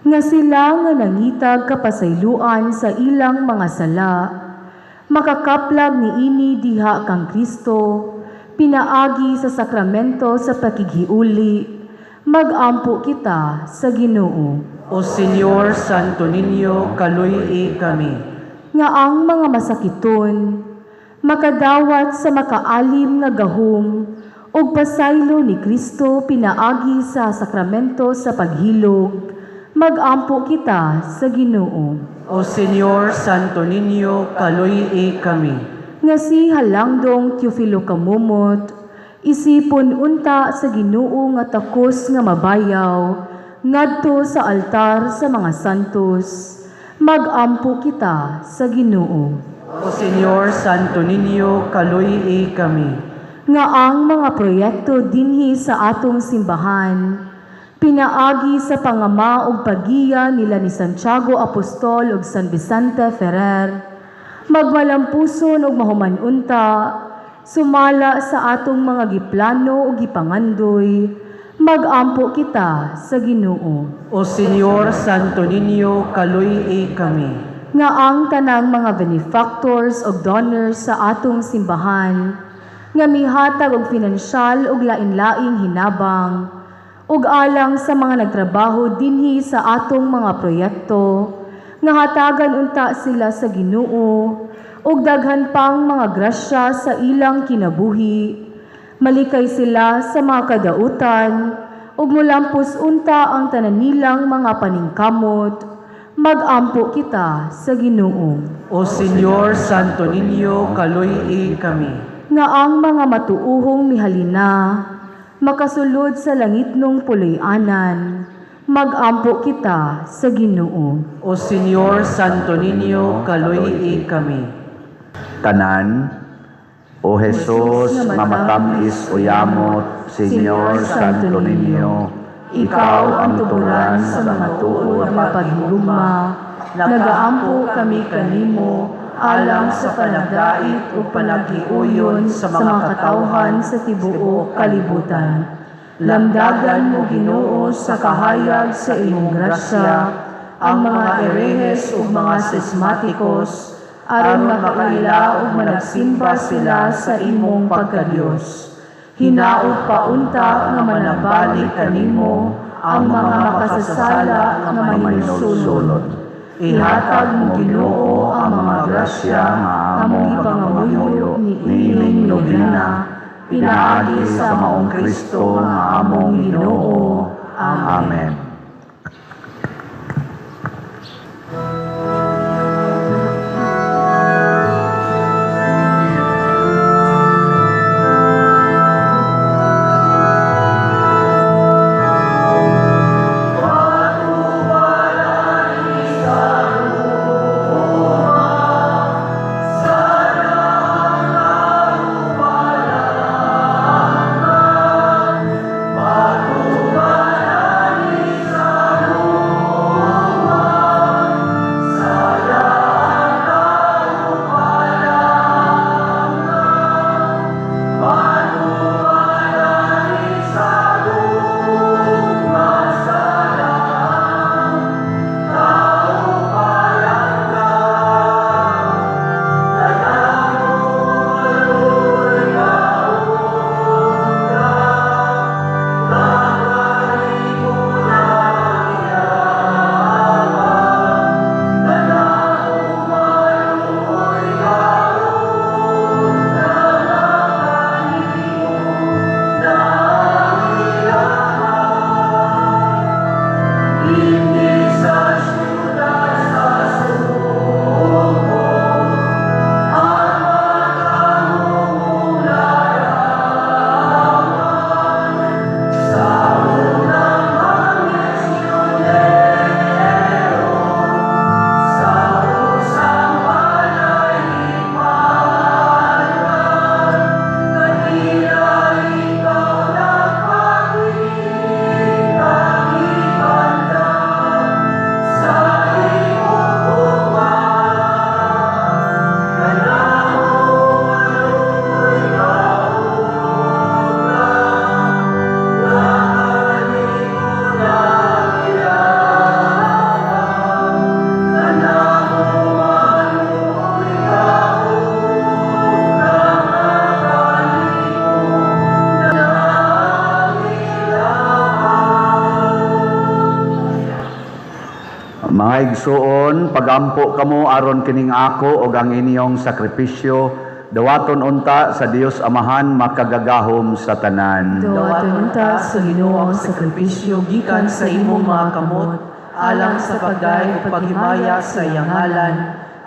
Nga sila nga nangitag kapasayloan sa ilang mga sala makakaplag niini diha kang Kristo pinaagi sa sakramento sa pakighiuli, magampo kita sa Ginoo. O Señor Santo Niño, kaluy-i kami. Nga ang mga masakiton makadawat sa makaalim nga gahom ug pasaylo ni Kristo pinaagi sa sakramento sa paghilog, magampo kita sa Ginoo. O Señor Santo Niño, kaluy-i kami. Nga si Halangdong Teofilo Camomot isipon unta sa Ginoo nga takos nga mabayaw ngadto sa altar sa mga santos, magampo kita sa Ginoo. O Señor Santo Niño, kaluy-i kami. Nga ang mga proyekto dinhi sa atong simbahan Pinaagi sa pangama ug paggiya nila ni Santiago Apostol ug San Vicente Ferrer, magmalampuson ug mahuman-unta, sumala sa atong mga giplano ug gipangandoy, magampo kita sa Ginoo. O Señor Santo Niño, kaluy-i kami. Nga ang tanang mga benefactors ug donors sa atong simbahan nga mihatag og pinansyal ug lain-laing hinabang ug alang sa mga nagtrabaho dinhi sa atong mga proyekto nga hatagan unta sila sa Ginoo ug daghan pang mga grasya sa ilang kinabuhi, malikay sila sa mga kadautan ug mulampos unta ang tanan nilang mga paningkamot, magampo kita sa Ginoo. O Señor Santo Niño, kaluy-i kami. Nga ang mga matuuhong mihalina makasulod sa langitnong puloy-anan, magampo kita sa Ginoo. O Señor Santo Niño, kaluy-i kami. Tanan, O Jesus, nga matamis o yamot, Señor Santo Niño, ikaw ang turan sa matuod nga paghigugma, nagaampo kami kanimo alang sa panagdait ug panaghiuyon sa mga katawhan sa tibuok kalibutan. Lamdagan mo, Ginoo, sa kahayag sa imong grasya ang mga erehes ug mga sismatikos aron makaila ug managsimba sila sa imong pagkadiyos. Hinaot pa unta nga manabalik kanimo ang mga makasasala nga mahinulsulot. Ihatag mo, Ginoo, ang mga grasya nga nga among gipangamuyo niining nobena, pinaagi sa maong Kristo nga among Ginoo. Amen. Mga igsuon, pagampo kamo aron kining ako og ang inyong sakripisyo, dawaton unta sa Dios Amahan makagagahom sa tanan. Dawaton unta sa Ginoo ang sakripisyo gikan sa imong mga kamot alang sa pagday ug paghimaya sa iyang ngalan,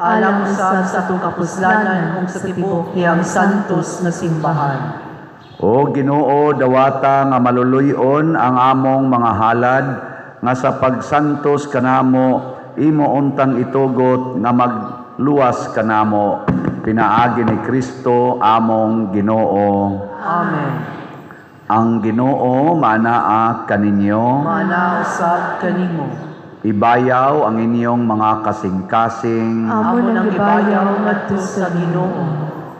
alang usab sa atong kapuslanan ug sa tibuok niyang santos nga simbahan. O Ginoo, dawata nga maluluy-on ang among mga halad nga sa pagsantos kanamo imo untang itugot nga magluwas kanamo pinaagi ni Kristo among Ginoo. Amen. Ang Ginoo manaa kaninyo. Mana usab kanimo. Ibayaw ang inyong mga kasing-kasing. Amo Amo nang nang gibayaw gibayaw ngadto ngadto sa sa Ginoo.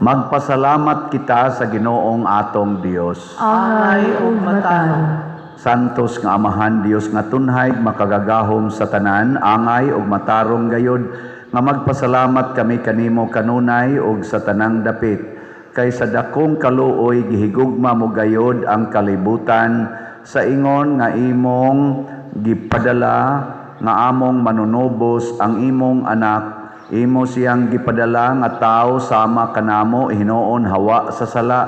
Magpasalamat kita sa Ginoong atong Dios. Angay ug matarong. Santos nga Amahan Dios nga tunhay makagagahom sa tanan, angay ug matarong gayod nga magpasalamat kami kanimo kanunay ug sa tanang dapit, kay sa dakong kaluoy gihigugma mo gayod ang kalibutan sa ingon nga imong gipadala nga among manunubos ang imong anak. Imo siyang gipadala nga tawo sama kanamo, hinuon hawa sa sala,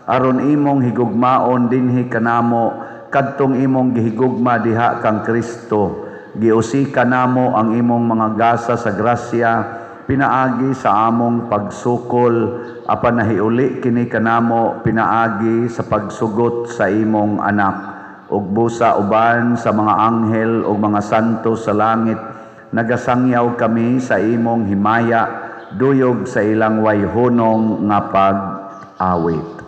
aron imong higugmaon dinhi kanamo kadtong imong gihigugma diha kang Kristo. Giusika namo ang imong mga gasa sa grasya pinaagi sa among pagsukol, apan nahiuli kini kanamo pinaagi sa pagsugot sa imong anak. Ug busa uban sa mga anghel ug mga santo sa langit, nagasangyaw kami sa imong himaya duyog sa ilang wayhunong nga pag-awit.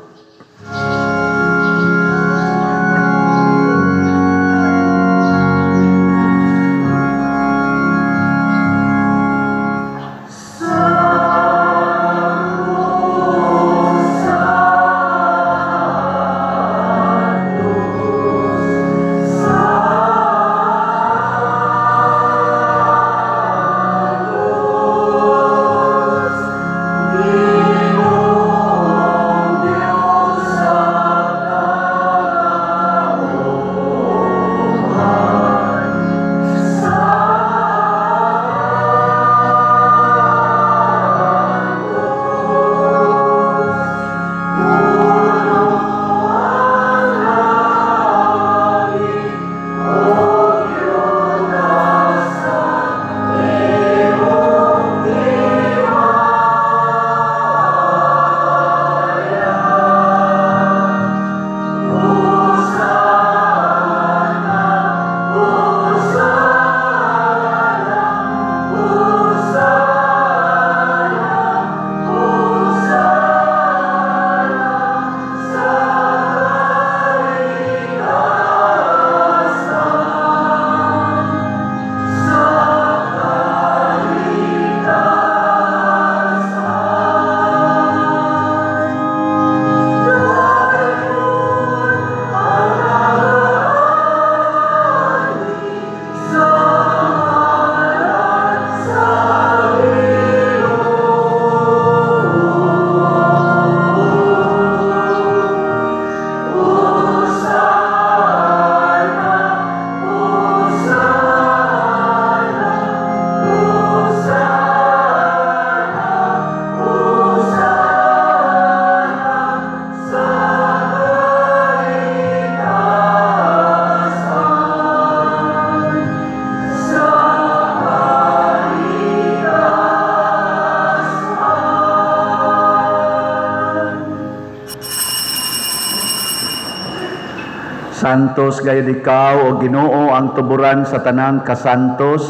Santos gayud ikaw, o Ginoo, ang tuburan sa tanang kasantos.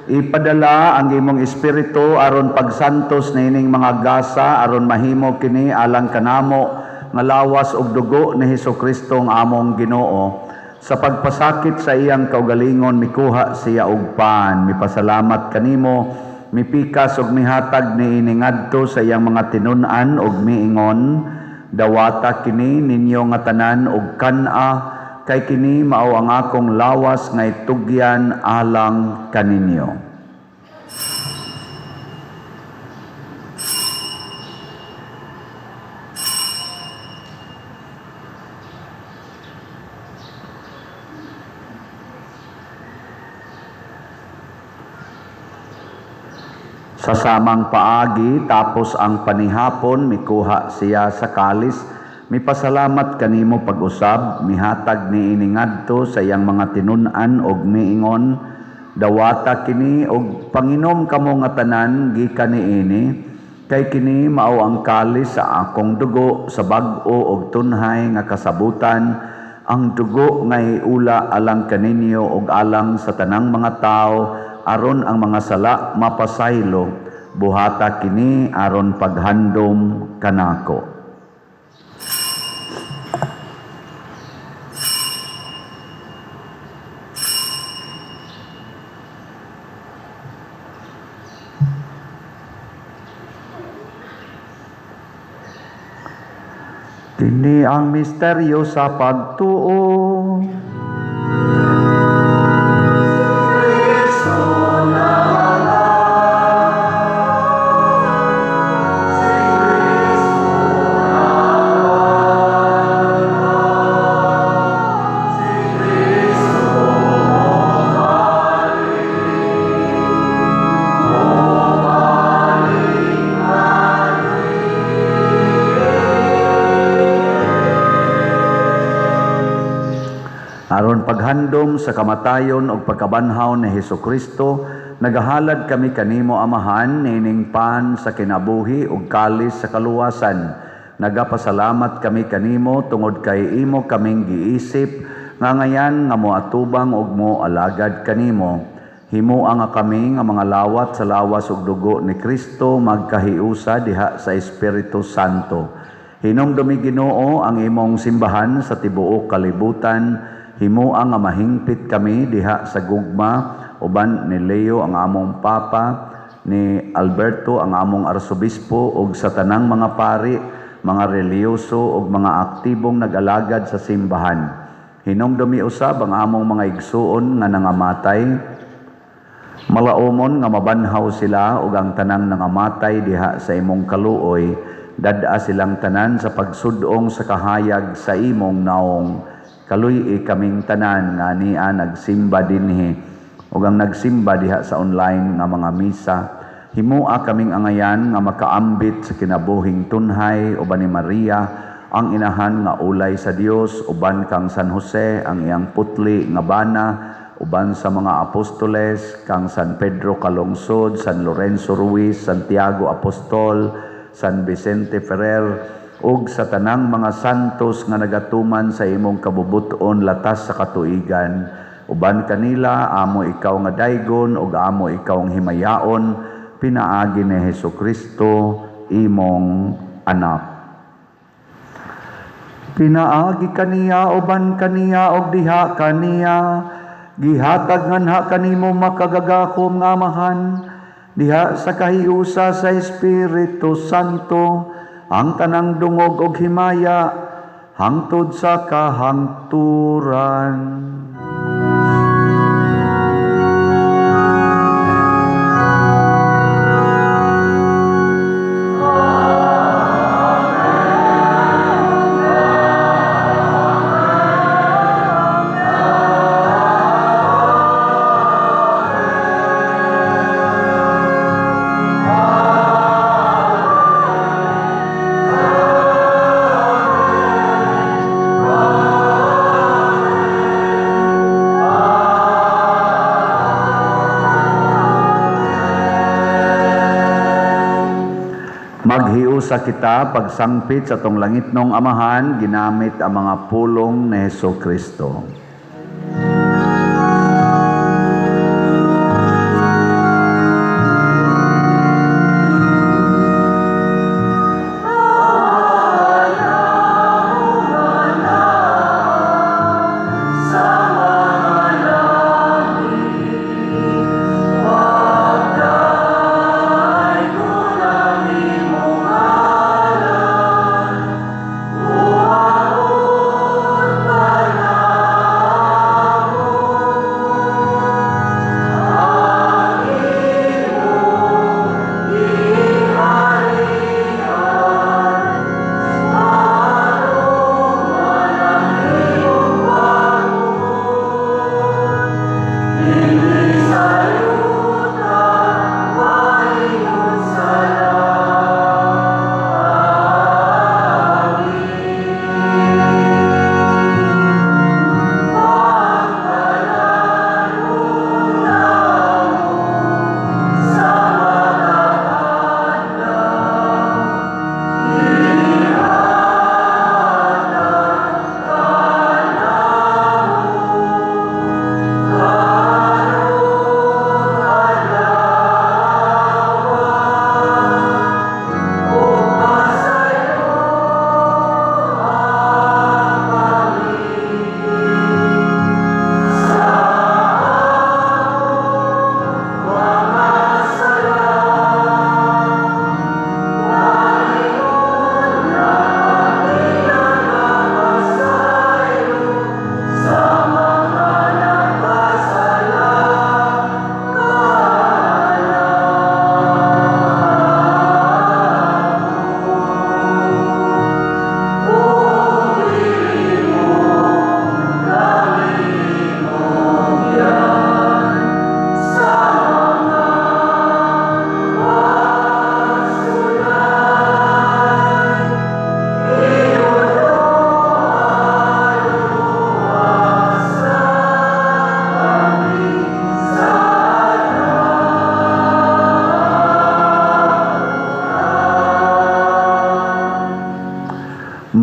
Ipadala ang imong espiritu aron pagsantos niining mga gasa, aron mahimo kini alang kanamo nga lawas ug dugo ni Hesukristo ang among Ginoo. Sa pagpasakit sa iyang kaugalingon, mikuha siya og pan, mipasalamat kanimo, mipikas ug mihatag niini ngadto sa iyang mga tinun-an ug miingon: "Dawata kini ninyo nga tanan ug kan-a, kay kini mao ang akong lawas nga itugyan alang kaninyo." Sa samang paagi, tapos ang panihapon, mikuha siya sa kalis, mipasalamat kanimo pag-usab, mihatag niini ngadto sa iyang mga tinun-an og miingon: "Dawata kini og panginom kamo nga tanan gikan niini, kay kini mao ang kalis sa akong dugo sa bag-o og tunhay nga kasabutan, ang dugo nga iula alang kaninyo og alang sa tanang mga tawo aron ang mga sala mapasaylo. Buhata kini aron paghandom kanako." Kini ang misteryo sa pagtuo. Aron paghandom sa kamatayon ug pagkabanhaw ni Hesukristo, nagahalad kami kanimo, Amahan, niining pan sa kinabuhi ug kalis sa kaluwasan. Nagapasalamat kami kanimo tungod kay imo kaming giisip nga ngayan nga moatubang ug moalagad kanimo. Himoa nga kami nga mga lawat sa lawas ug dugo ni Kristo magkahiusa diha sa Espiritu Santo. Hinumdumi, Ginoo, ang imong simbahan sa tibuok kalibutan. Himoa nga mahingpit kami diha sa gugma uban ni Leo ang among Papa, ni Alberto ang among Arsobispo ug sa tanang mga pari, mga relihiyoso ug mga aktibong nag-alagad sa simbahan. Hinumdumi usab ang among mga igsuon nga nangamatay. Malaumon nga mabanhaw sila ug ang tanang nangamatay diha sa imong kaluoy, dad-a silang tanan sa pagsudong sa kahayag sa imong naong. Kaluy-i kaming tanan nga ania nagsimba dinhi ug ang nagsimba diha sa online nga mga misa. Himoa kaming angayan nga makaambit sa kinabuhing tunhay uban ni Maria ang inahan nga ulay sa Dios, uban kang San Jose ang iyang putli nga bana, uban sa mga apostoles, kang San Pedro Calungsod, San Lorenzo Ruiz, Santiago Apostol, San Vicente Ferrer ug sa tanang mga santos nga nagatuman sa imong kabubut-on latas sa katuigan. Uban kanila amo ikaw nga daygon ug amo ikaw ang himayaon pinaagi ni Hesukristo, imong anak. Pinaagi kaniya, uban kaniya ug diha kaniya, gihatag nganha kanimo, makagagahom nga Amahan, diha sa kahiusa sa Espiritu Santo, ang tanang dungog ug himaya hangtod sa kahangturan. Maghiusa kita pagsangpit sa atong langitnong Amahan ginamit ang mga pulong ni Hesukristo.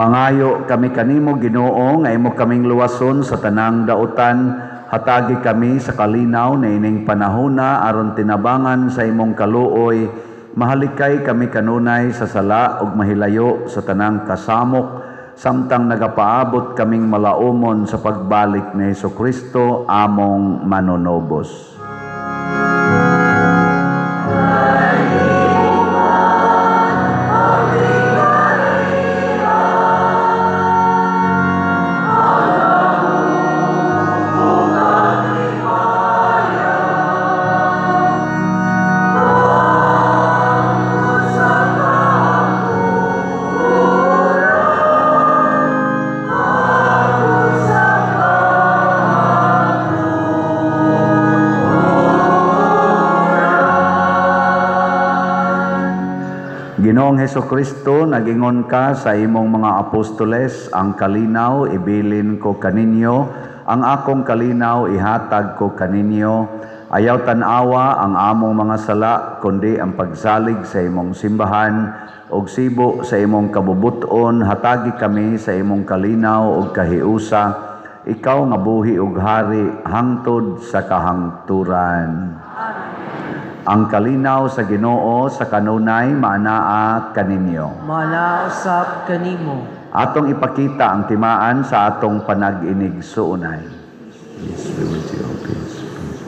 Mangayo kami kanimo, Ginoo, nga imo kaming luwason sa tanang dautan. Hatagi kami sa kalinaw na ining panahona aron tinabangan sa imong kaluoy. Mahalikay kami kanunay sa sala ug mahilayo sa tanang kasamok samtang nagapaabot kaming malaumon sa pagbalik ni Hesukristo among manunobos. Ginoong Hesukristo, nagingon ka sa imong mga apostoles, "Ang kalinaw ibilin ko kaninyo, ang akong kalinaw ihatag ko kaninyo. Ayaw tan-awa ang among mga sala, kundi ang pagsalig sa imong simbahan, ug sibo sa imong kabubuton, hatagi kami sa imong kalinaw ug kahiusa, ikaw nga buhi ug hari hangtod sa kahangturan." Ang kalinaw sa Ginoo sa kanunay maanaa kaninyo. Maanaa usab kanimo. Atong ipakita ang timaan sa atong panag-inigsuonay. Peace be with you. Peace, peace.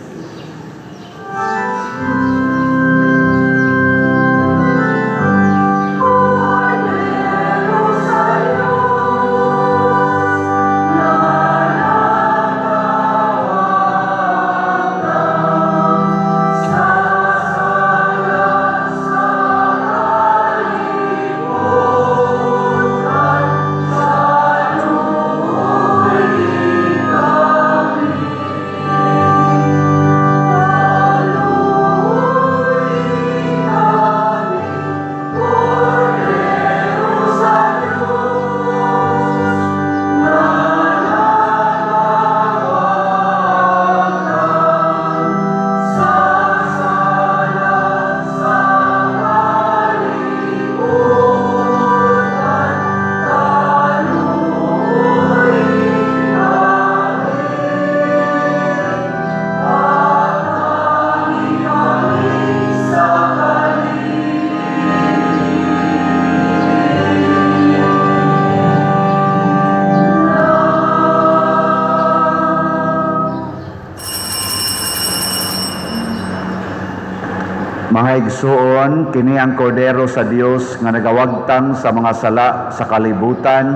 Mga igsuon, kini ang kordero sa Dios nga nagawagtang sa mga sala sa kalibutan.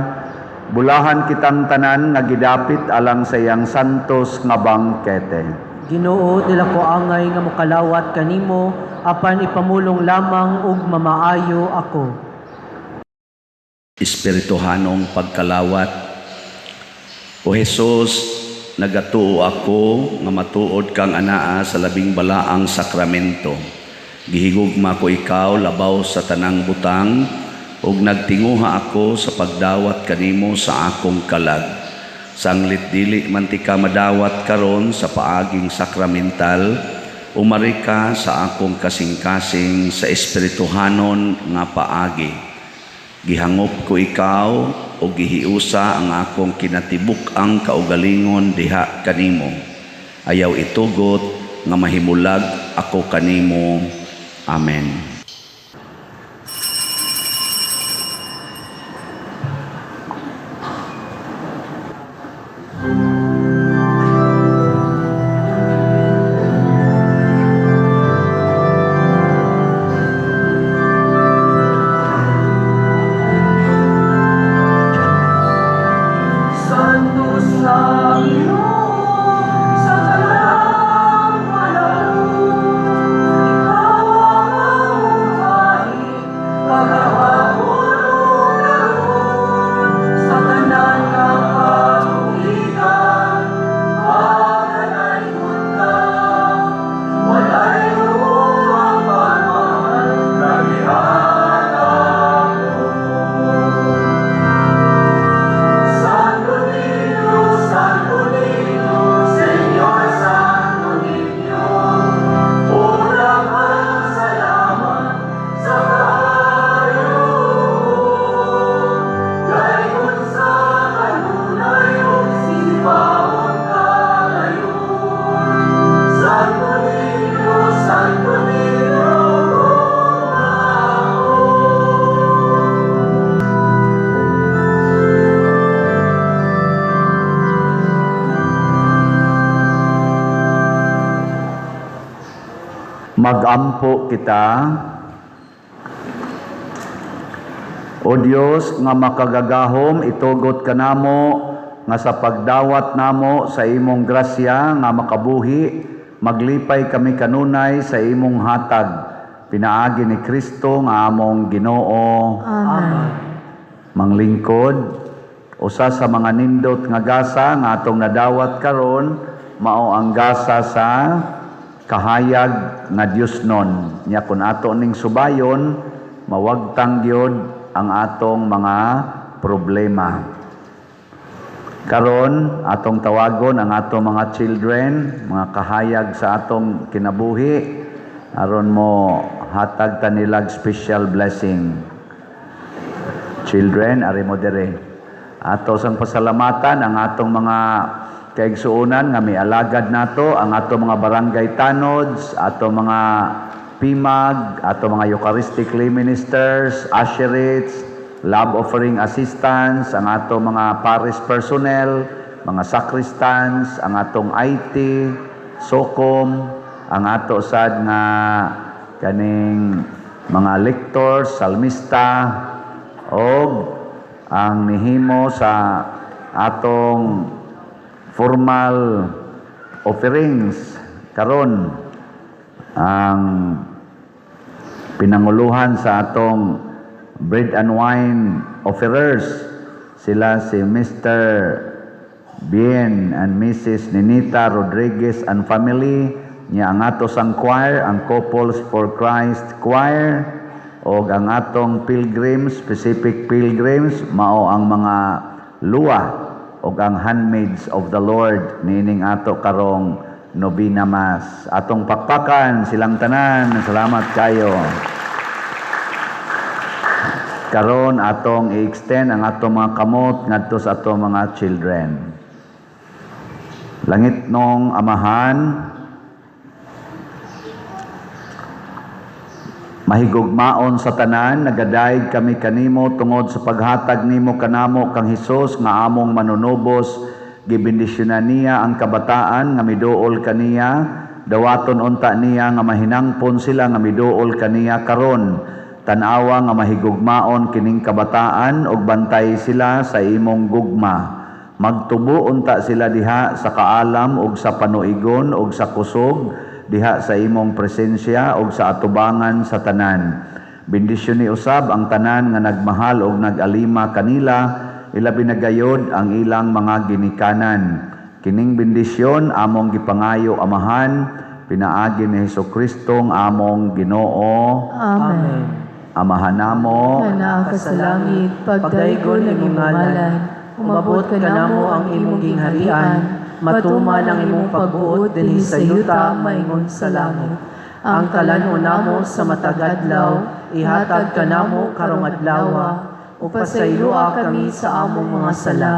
Bulahan kitang tanan nga gidapit alang sa iyang santos nga bangkete. Ginoo, dili ko angay nga mokalawat kanimo, apan ipamulong lamang ug mamaayo ako. Espirituhanong pagkalawat. O Jesus, nagatuo ako nga matuod kang anaa sa labing balaang sakramento. Gihigugma ko ikaw labaw sa tanang butang ug nagtinguha ako sa pagdawat kanimo sa akong kalag. Sanglit dili man tika madawat karon sa paaging sakramental, umari ka sa akong kasing-kasing sa espirituhanon nga paagi. Gihangop ko ikaw o gihiusa ang akong kinatibuk-ang kaugalingon diha kanimo. Ayaw itugot nga mahimulag ako kanimo. Amen. Santos sa Ginoo, sa tanang panahon, ikaw ang Magampo kita. O Dios nga makagagahom, itugot kanamo nga sa pagdawat namo sa imong grasya nga makabuhi, maglipay kami kanunay sa imong hatag. Pinaagi ni Kristo nga among Ginoo. Amen. Manglingkod, usa sa mga nindot nga gasa nga atong nadawat karon mao ang gasa sa kahayag nga Diosnon. Nya kun ato ning subayon, mawagtang gyud ang atong mga problema. Karon atong tawagon ang atong mga children, mga kahayag sa atong kinabuhi, aron mo hatag ta nilag special blessing. Children, ari mo dere. Ato sang pasalamatan ang atong mga kaigsuonan nga mialagad nato, ang atong mga barangay tanods, atong mga PIMAG, atong mga Eucharistic lay ministers, usherates, love offering assistants, ang atong mga parish personnel, mga sacristans, ang atong IT, SOCOM, ang ato sad nga kaning mga lectors, salmista, og ang nihimo sa atong formal offerings karon, ang pinanguluhan sa atong bread and wine offerers, sila si Mr. Bien and Mrs. Ninita Rodriguez and family niya, ang ato sang choir, ang Couples for Christ Choir, og ang atong pilgrims, specific pilgrims, mao ang mga luwa og ang Handmaids of the Lord niining ato karong Novena Mass. Atong pakpakan silang tanan. Salamat kayo. Karon atong i-extend ang atong mga kamot ngadto sa atong mga children. Langitnong Amahan, mahigugmaon sa tanan, nagadayeg kami kanimo tungod sa paghatag nimo kanamo kang Hesus nga among manunubos. Gibendisyonan niya ang kabataan nga miduol kaniya. Dawaton unta niya nga mahinangpon sila nga miduol kaniya karon. Tan-awa nga mahigugmaon kining kabataan ug bantay sila sa imong gugma. Magtubo unta sila diha sa kaalam ug sa panuigon ug sa kusog diha sa imong presensya ug sa atubangan sa tanan. Bendisyon ni usab ang tanan nga nagmahal ug nagalima kanila, ilabi na gayod ang ilang mga ginikanan. Kining bendisyon among gipangayo, Amahan, pinaagi ni Hesukristo ang among Ginoo. Amen. Amahan namo nga naa ka sa langit, pagdaygon ang imong ngalan, umabot kanamo ang imong gingharian, matuman ang imong pagbuot dinhi sa yuta maingon sa langit. Ang kalan-on namo sa matag adlaw, ihatag kanamo karong adlawa, ug pasayloa kami sa among mga sala,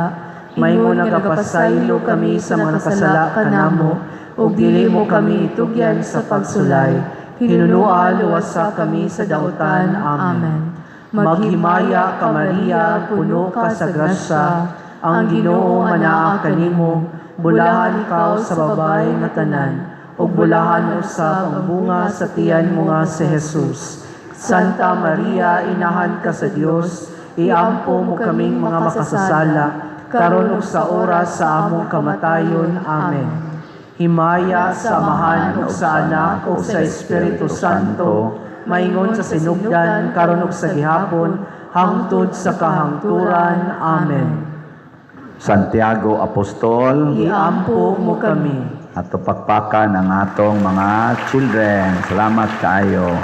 maingon nagapasaylo kami sa mga nakasala kanamo, ug dili mo kami itugyan sa pagsulay. Hinunua, luwasa kami sa dautan. Amen. Maghimaya ka, Maria, puno ka sa grasya, ang Ginoo anaa kanimo, bulahan ikaw sa babae nga tanan, ug bulahan usab ang bunga sa tiyan mo nga si Jesus. Santa Maria, inahan ka sa Dios, iampo mo kaming mga makasasala, karon ug sa oras sa among kamatayon. Amen. Himaya sa Amahan ug sa Anak ug sa Espiritu Santo, maingon sa sinugdan, karon ug sa gihapon, hangtod sa kahangturan. Amen. Santiago Apostol, iampo mo kami. Ato pakpakan ang atong mga children. Salamat kaayo.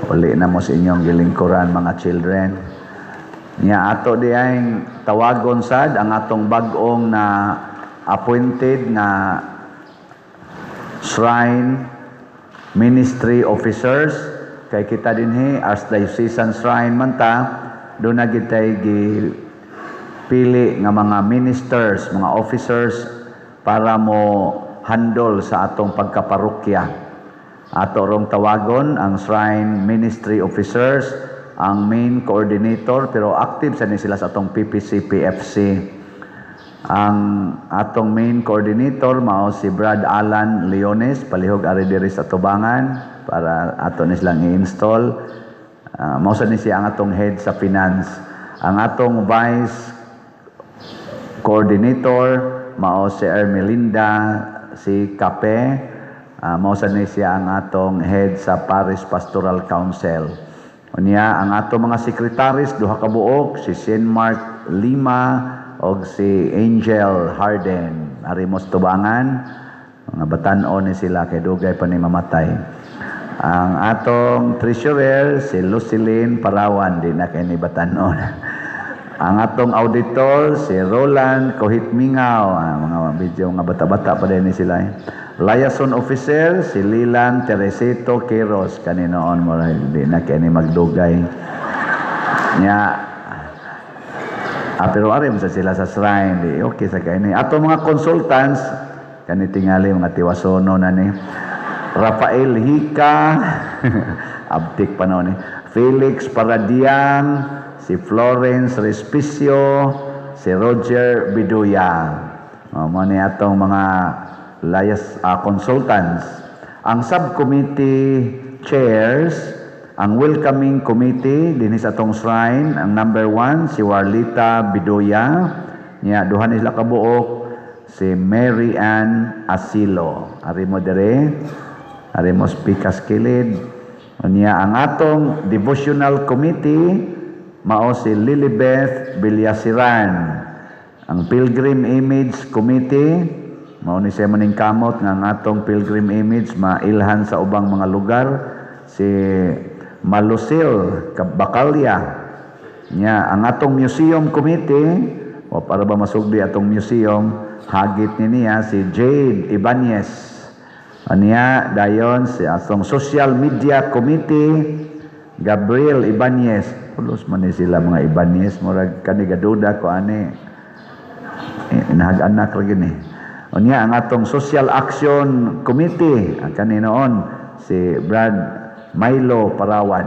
Uli na mo sa inyong gilingkuran, mga children. Nya ato diyang tawagon sad ang atong bag-ong na appointed nga shrine ministry officers, kay kita dinhi Archdiocesan Shrine man ta, do na gitay gipili nga mga ministers, mga officers para mo handle sa atong pagkaparokya. Ato rong tawagon ang shrine ministry officers, ang main coordinator, pero active sa ni sila sa atong PPC PFC. Ang atong main coordinator mao si Brad Alan Leones, palihog ari diri sa tubangan para ato ni silang i-install. Mao sad ni siya ang atong head sa finance. Ang atong vice coordinator mao si Ermelinda si Kape. Mao sad ni siya ang atong head sa Parish Pastoral Council. Unya ang atong mga secretaries, duha ka buok, si Saint Mark Lima og si Angel Harden. Ari mos tubangan, mga batan-on ni sila kay dugay pa ni mamatay. Ang atong treasurer si Luceline Parawan, di na kay ni batan-on. Ang atong auditor si Roland Kohitmingaw, mga video mga bata-bata pa din ni sila. Eh. Liaison officer si Lilan Teresito Quiroz, kaninoon mo di na kay ni magdugay. Nya. Pero ari sa sila sa shrine, di okay sa kay ni. Ato mga consultants kani tingali mga tiwasono na ni Rafael Hika, abtik pa noon ni Felix Paradiang, si Florence Respicio, si Roger Biduya. O, mo ni atong mga layas consultants. Ang subcommittee chairs, ang welcoming committee dinhi sa atong shrine, ang number 1 si Warlita Biduya, nya duha ni sila kabuok si Mary Ann Asilo. Ari mo dire, ari mo pikas kilid. Unya ang atong devotional committee mao si Lilibeth Villasiran. Ang Pilgrim Image Committee mao ni siya maning kamot nga ang atong pilgrim image mailhan sa ubang mga lugar, si Malusil Bacalya. Nya ang atong museum committee, o para ba masugdi atong museum, hagit ni niya si Jade Ibanez. Anya dayon si atong social media committee, Gabriel Ibanez. Pulos man ni sila mga Ibanez, murag kani gaduda ko ani. Inahag-anak ra gini. Unya ang atong social action committee, ang kaninoon si Brad Milo Parawan.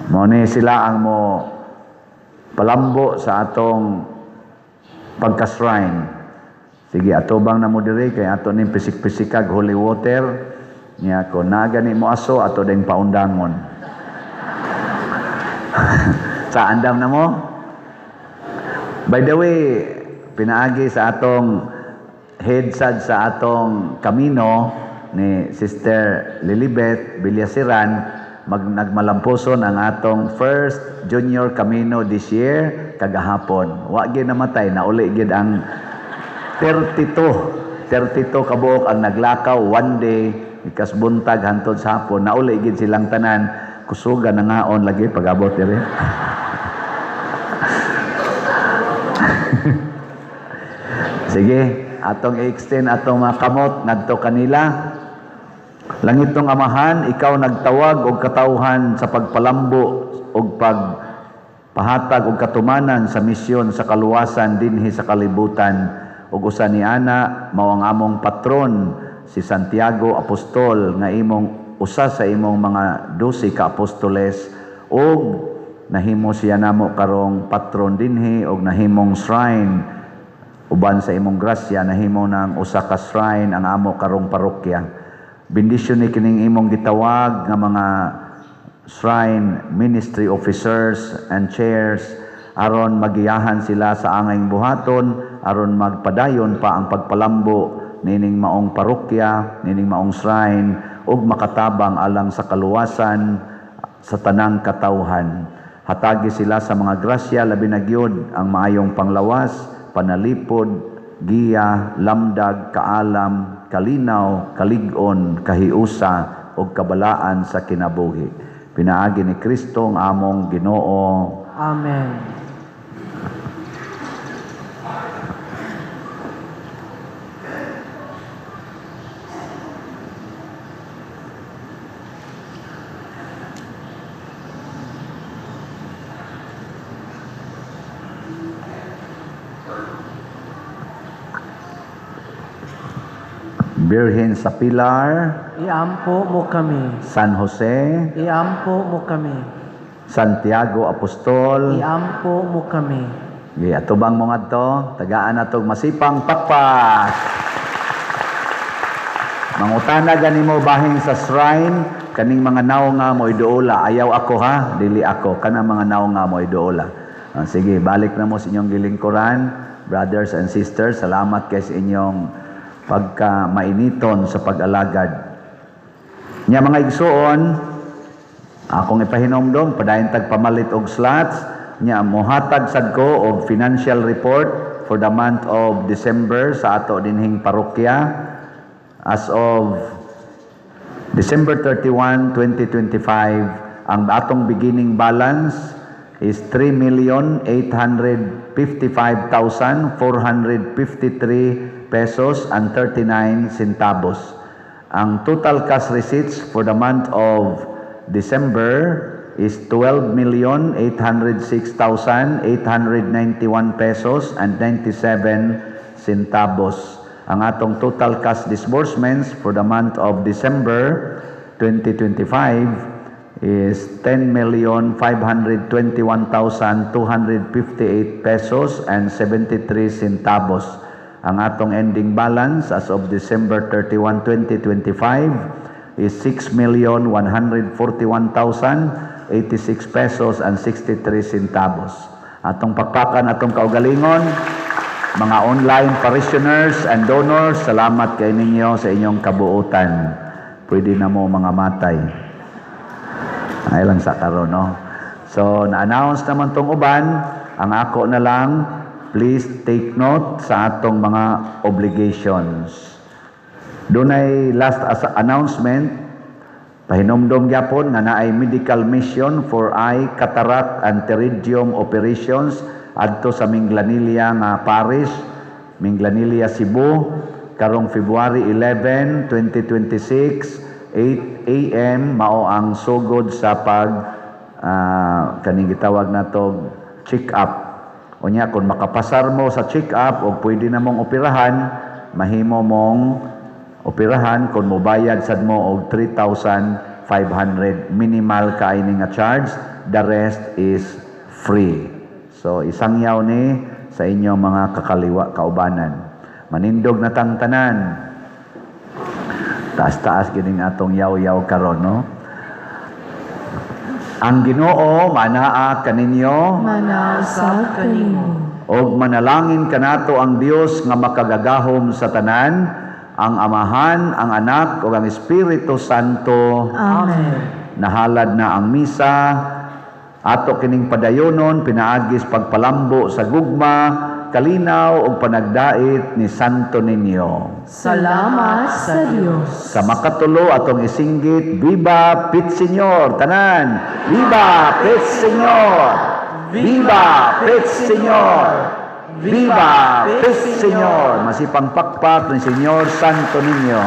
Mo ni sila ang mo palambo sa atong pagka-shrine. Sige, ato bang namo diri kay ato ning pisik-pisikag holy water nya ko na gani mo aso ato ding paundangon. Sa andam na mo? By the way, pinaagi sa atong head sad sa atong kamino ni Sister Lilibet Villasiran, nagmalampuson ang atong first junior camino this year kagahapon. Wa gyud namatay, nauli gyud ang 32 kabuok ang naglakaw one day ikas buntag hantod sa hapon, nauli gyud silang tanan. Kusuga na ngaon lagi pag-abot diri. Sige, atong i-extend atong mga kamot ngadto kanila. Langit ng Amahan, ikaw nagtawag og katawhan sa pagpalambo og pagpahatag og katumanan sa misyon sa kaluwasan dinhi sa kalibutan. Ug usa ni ana mao ang among patron si Santiago Apostol nga imong usa sa imong mga 12 ka apostoles, ug nahimo siya namo karong patron dinhi og nahimong shrine uban sa imong grasya, nahimo nang usa ka shrine ang amo karong parokya. Bendisyon ni kining imong gitawag nga mga shrine ministry officers and chairs aron magiyahan sila sa angayng buhaton, aron magpadayon pa ang pagpalambo nining maong parokya, nining maong shrine, ug makatabang alang sa kaluwasan sa tanang katawhan. Hatagi sila sa mga grasya, labi na gyud ang maayong panglawas, panalipod, giya, lamdag, kaalam, kalinaw, kalig-on, kahiusa, ug kabalaan sa kinabuhi. Pinaagi ni Kristo ang among Ginoo. Amen. Birhen sa Pilar, Iampo mo kami. San Jose, Iampo mo kami. Santiago Apostol, Iampo mo kami. Sige, atubang mo ngadto, tagaan natog masipang pakpak. Mangutana gani mo bahin sa shrine kaning mga naong nga mo iduola. Ayaw ako ha, dili ako kana mga naong nga mo iduola. Ah, sige, balik na mo sa inyong gilingkuran, brothers and sisters. Salamat kay sa inyong pagka mainiton sa pag-alagad. Nya mga igsuon, akong ipahinomdom, padayon tag pamalit og slots, nya mohatag sad ko og financial report for the month of December sa ato dinhing parokya. As of December 31, 2025, ang atong beginning balance is 3,855,453 pesos and 39 centavos. Ang total cash receipts for the month of December is 12,806,891 pesos and 97 centavos. Ang atong total cash disbursements for the month of December 2025 is 10,521,258 pesos and 73 centavos. Ang atong ending balance as of December 31, 2025 is 6,141,086 pesos and 63 centavos. Atong pakpakan atong kaugalingon, mga online parishioners and donors, salamat kay ninyo sa inyong kabuutan. Pwede na mo mga matay. Ay lang sa karon, no? So, na-announce naman tong uban, ang ako na lang, please take note sa atong mga obligations. Dunay last as announcement, pahinomdom gyapon nga naay medical mission for eye, cataract and pterygium operations adto sa Minglanilla nga parish, Minglanilla, Cebu, karong February 11, 2026, 8 a.m. mao ang sugod sa pag kaning gitawag nato check up. Unya kung makapasar mo sa check up o pwede na mong operahan, mahimo mong operahan kung mobayad sad mo og 3,500, minimal kay ni nga charge, the rest is free. So isangyaw ni sa inyong mga kakaliwa kaubanan. Manindog na tang tanan. Taas-taas gining atong yaw-yaw karon, no? Ang Ginoo manaa kaninyo. Manaa usab kanimo. Og manalangin kanato ang Dios nga makagagahom sa tanan, ang Amahan, ang Anak ug ang Espiritu Santo. Amen. Nahalad na ang misa. Ato kining padayonon pinaagis pagpalambo sa gugma, kalinaw ug panagdait ni Santo Niño. Salamat sa Dios. Sa makatulo atong isinggit, "Viva Pit Señor!" Tanan, "Viva Pit Señor! Viva Pit Señor! Viva Pit Señor!" Masipang pakpak ni Señor Santo Niño.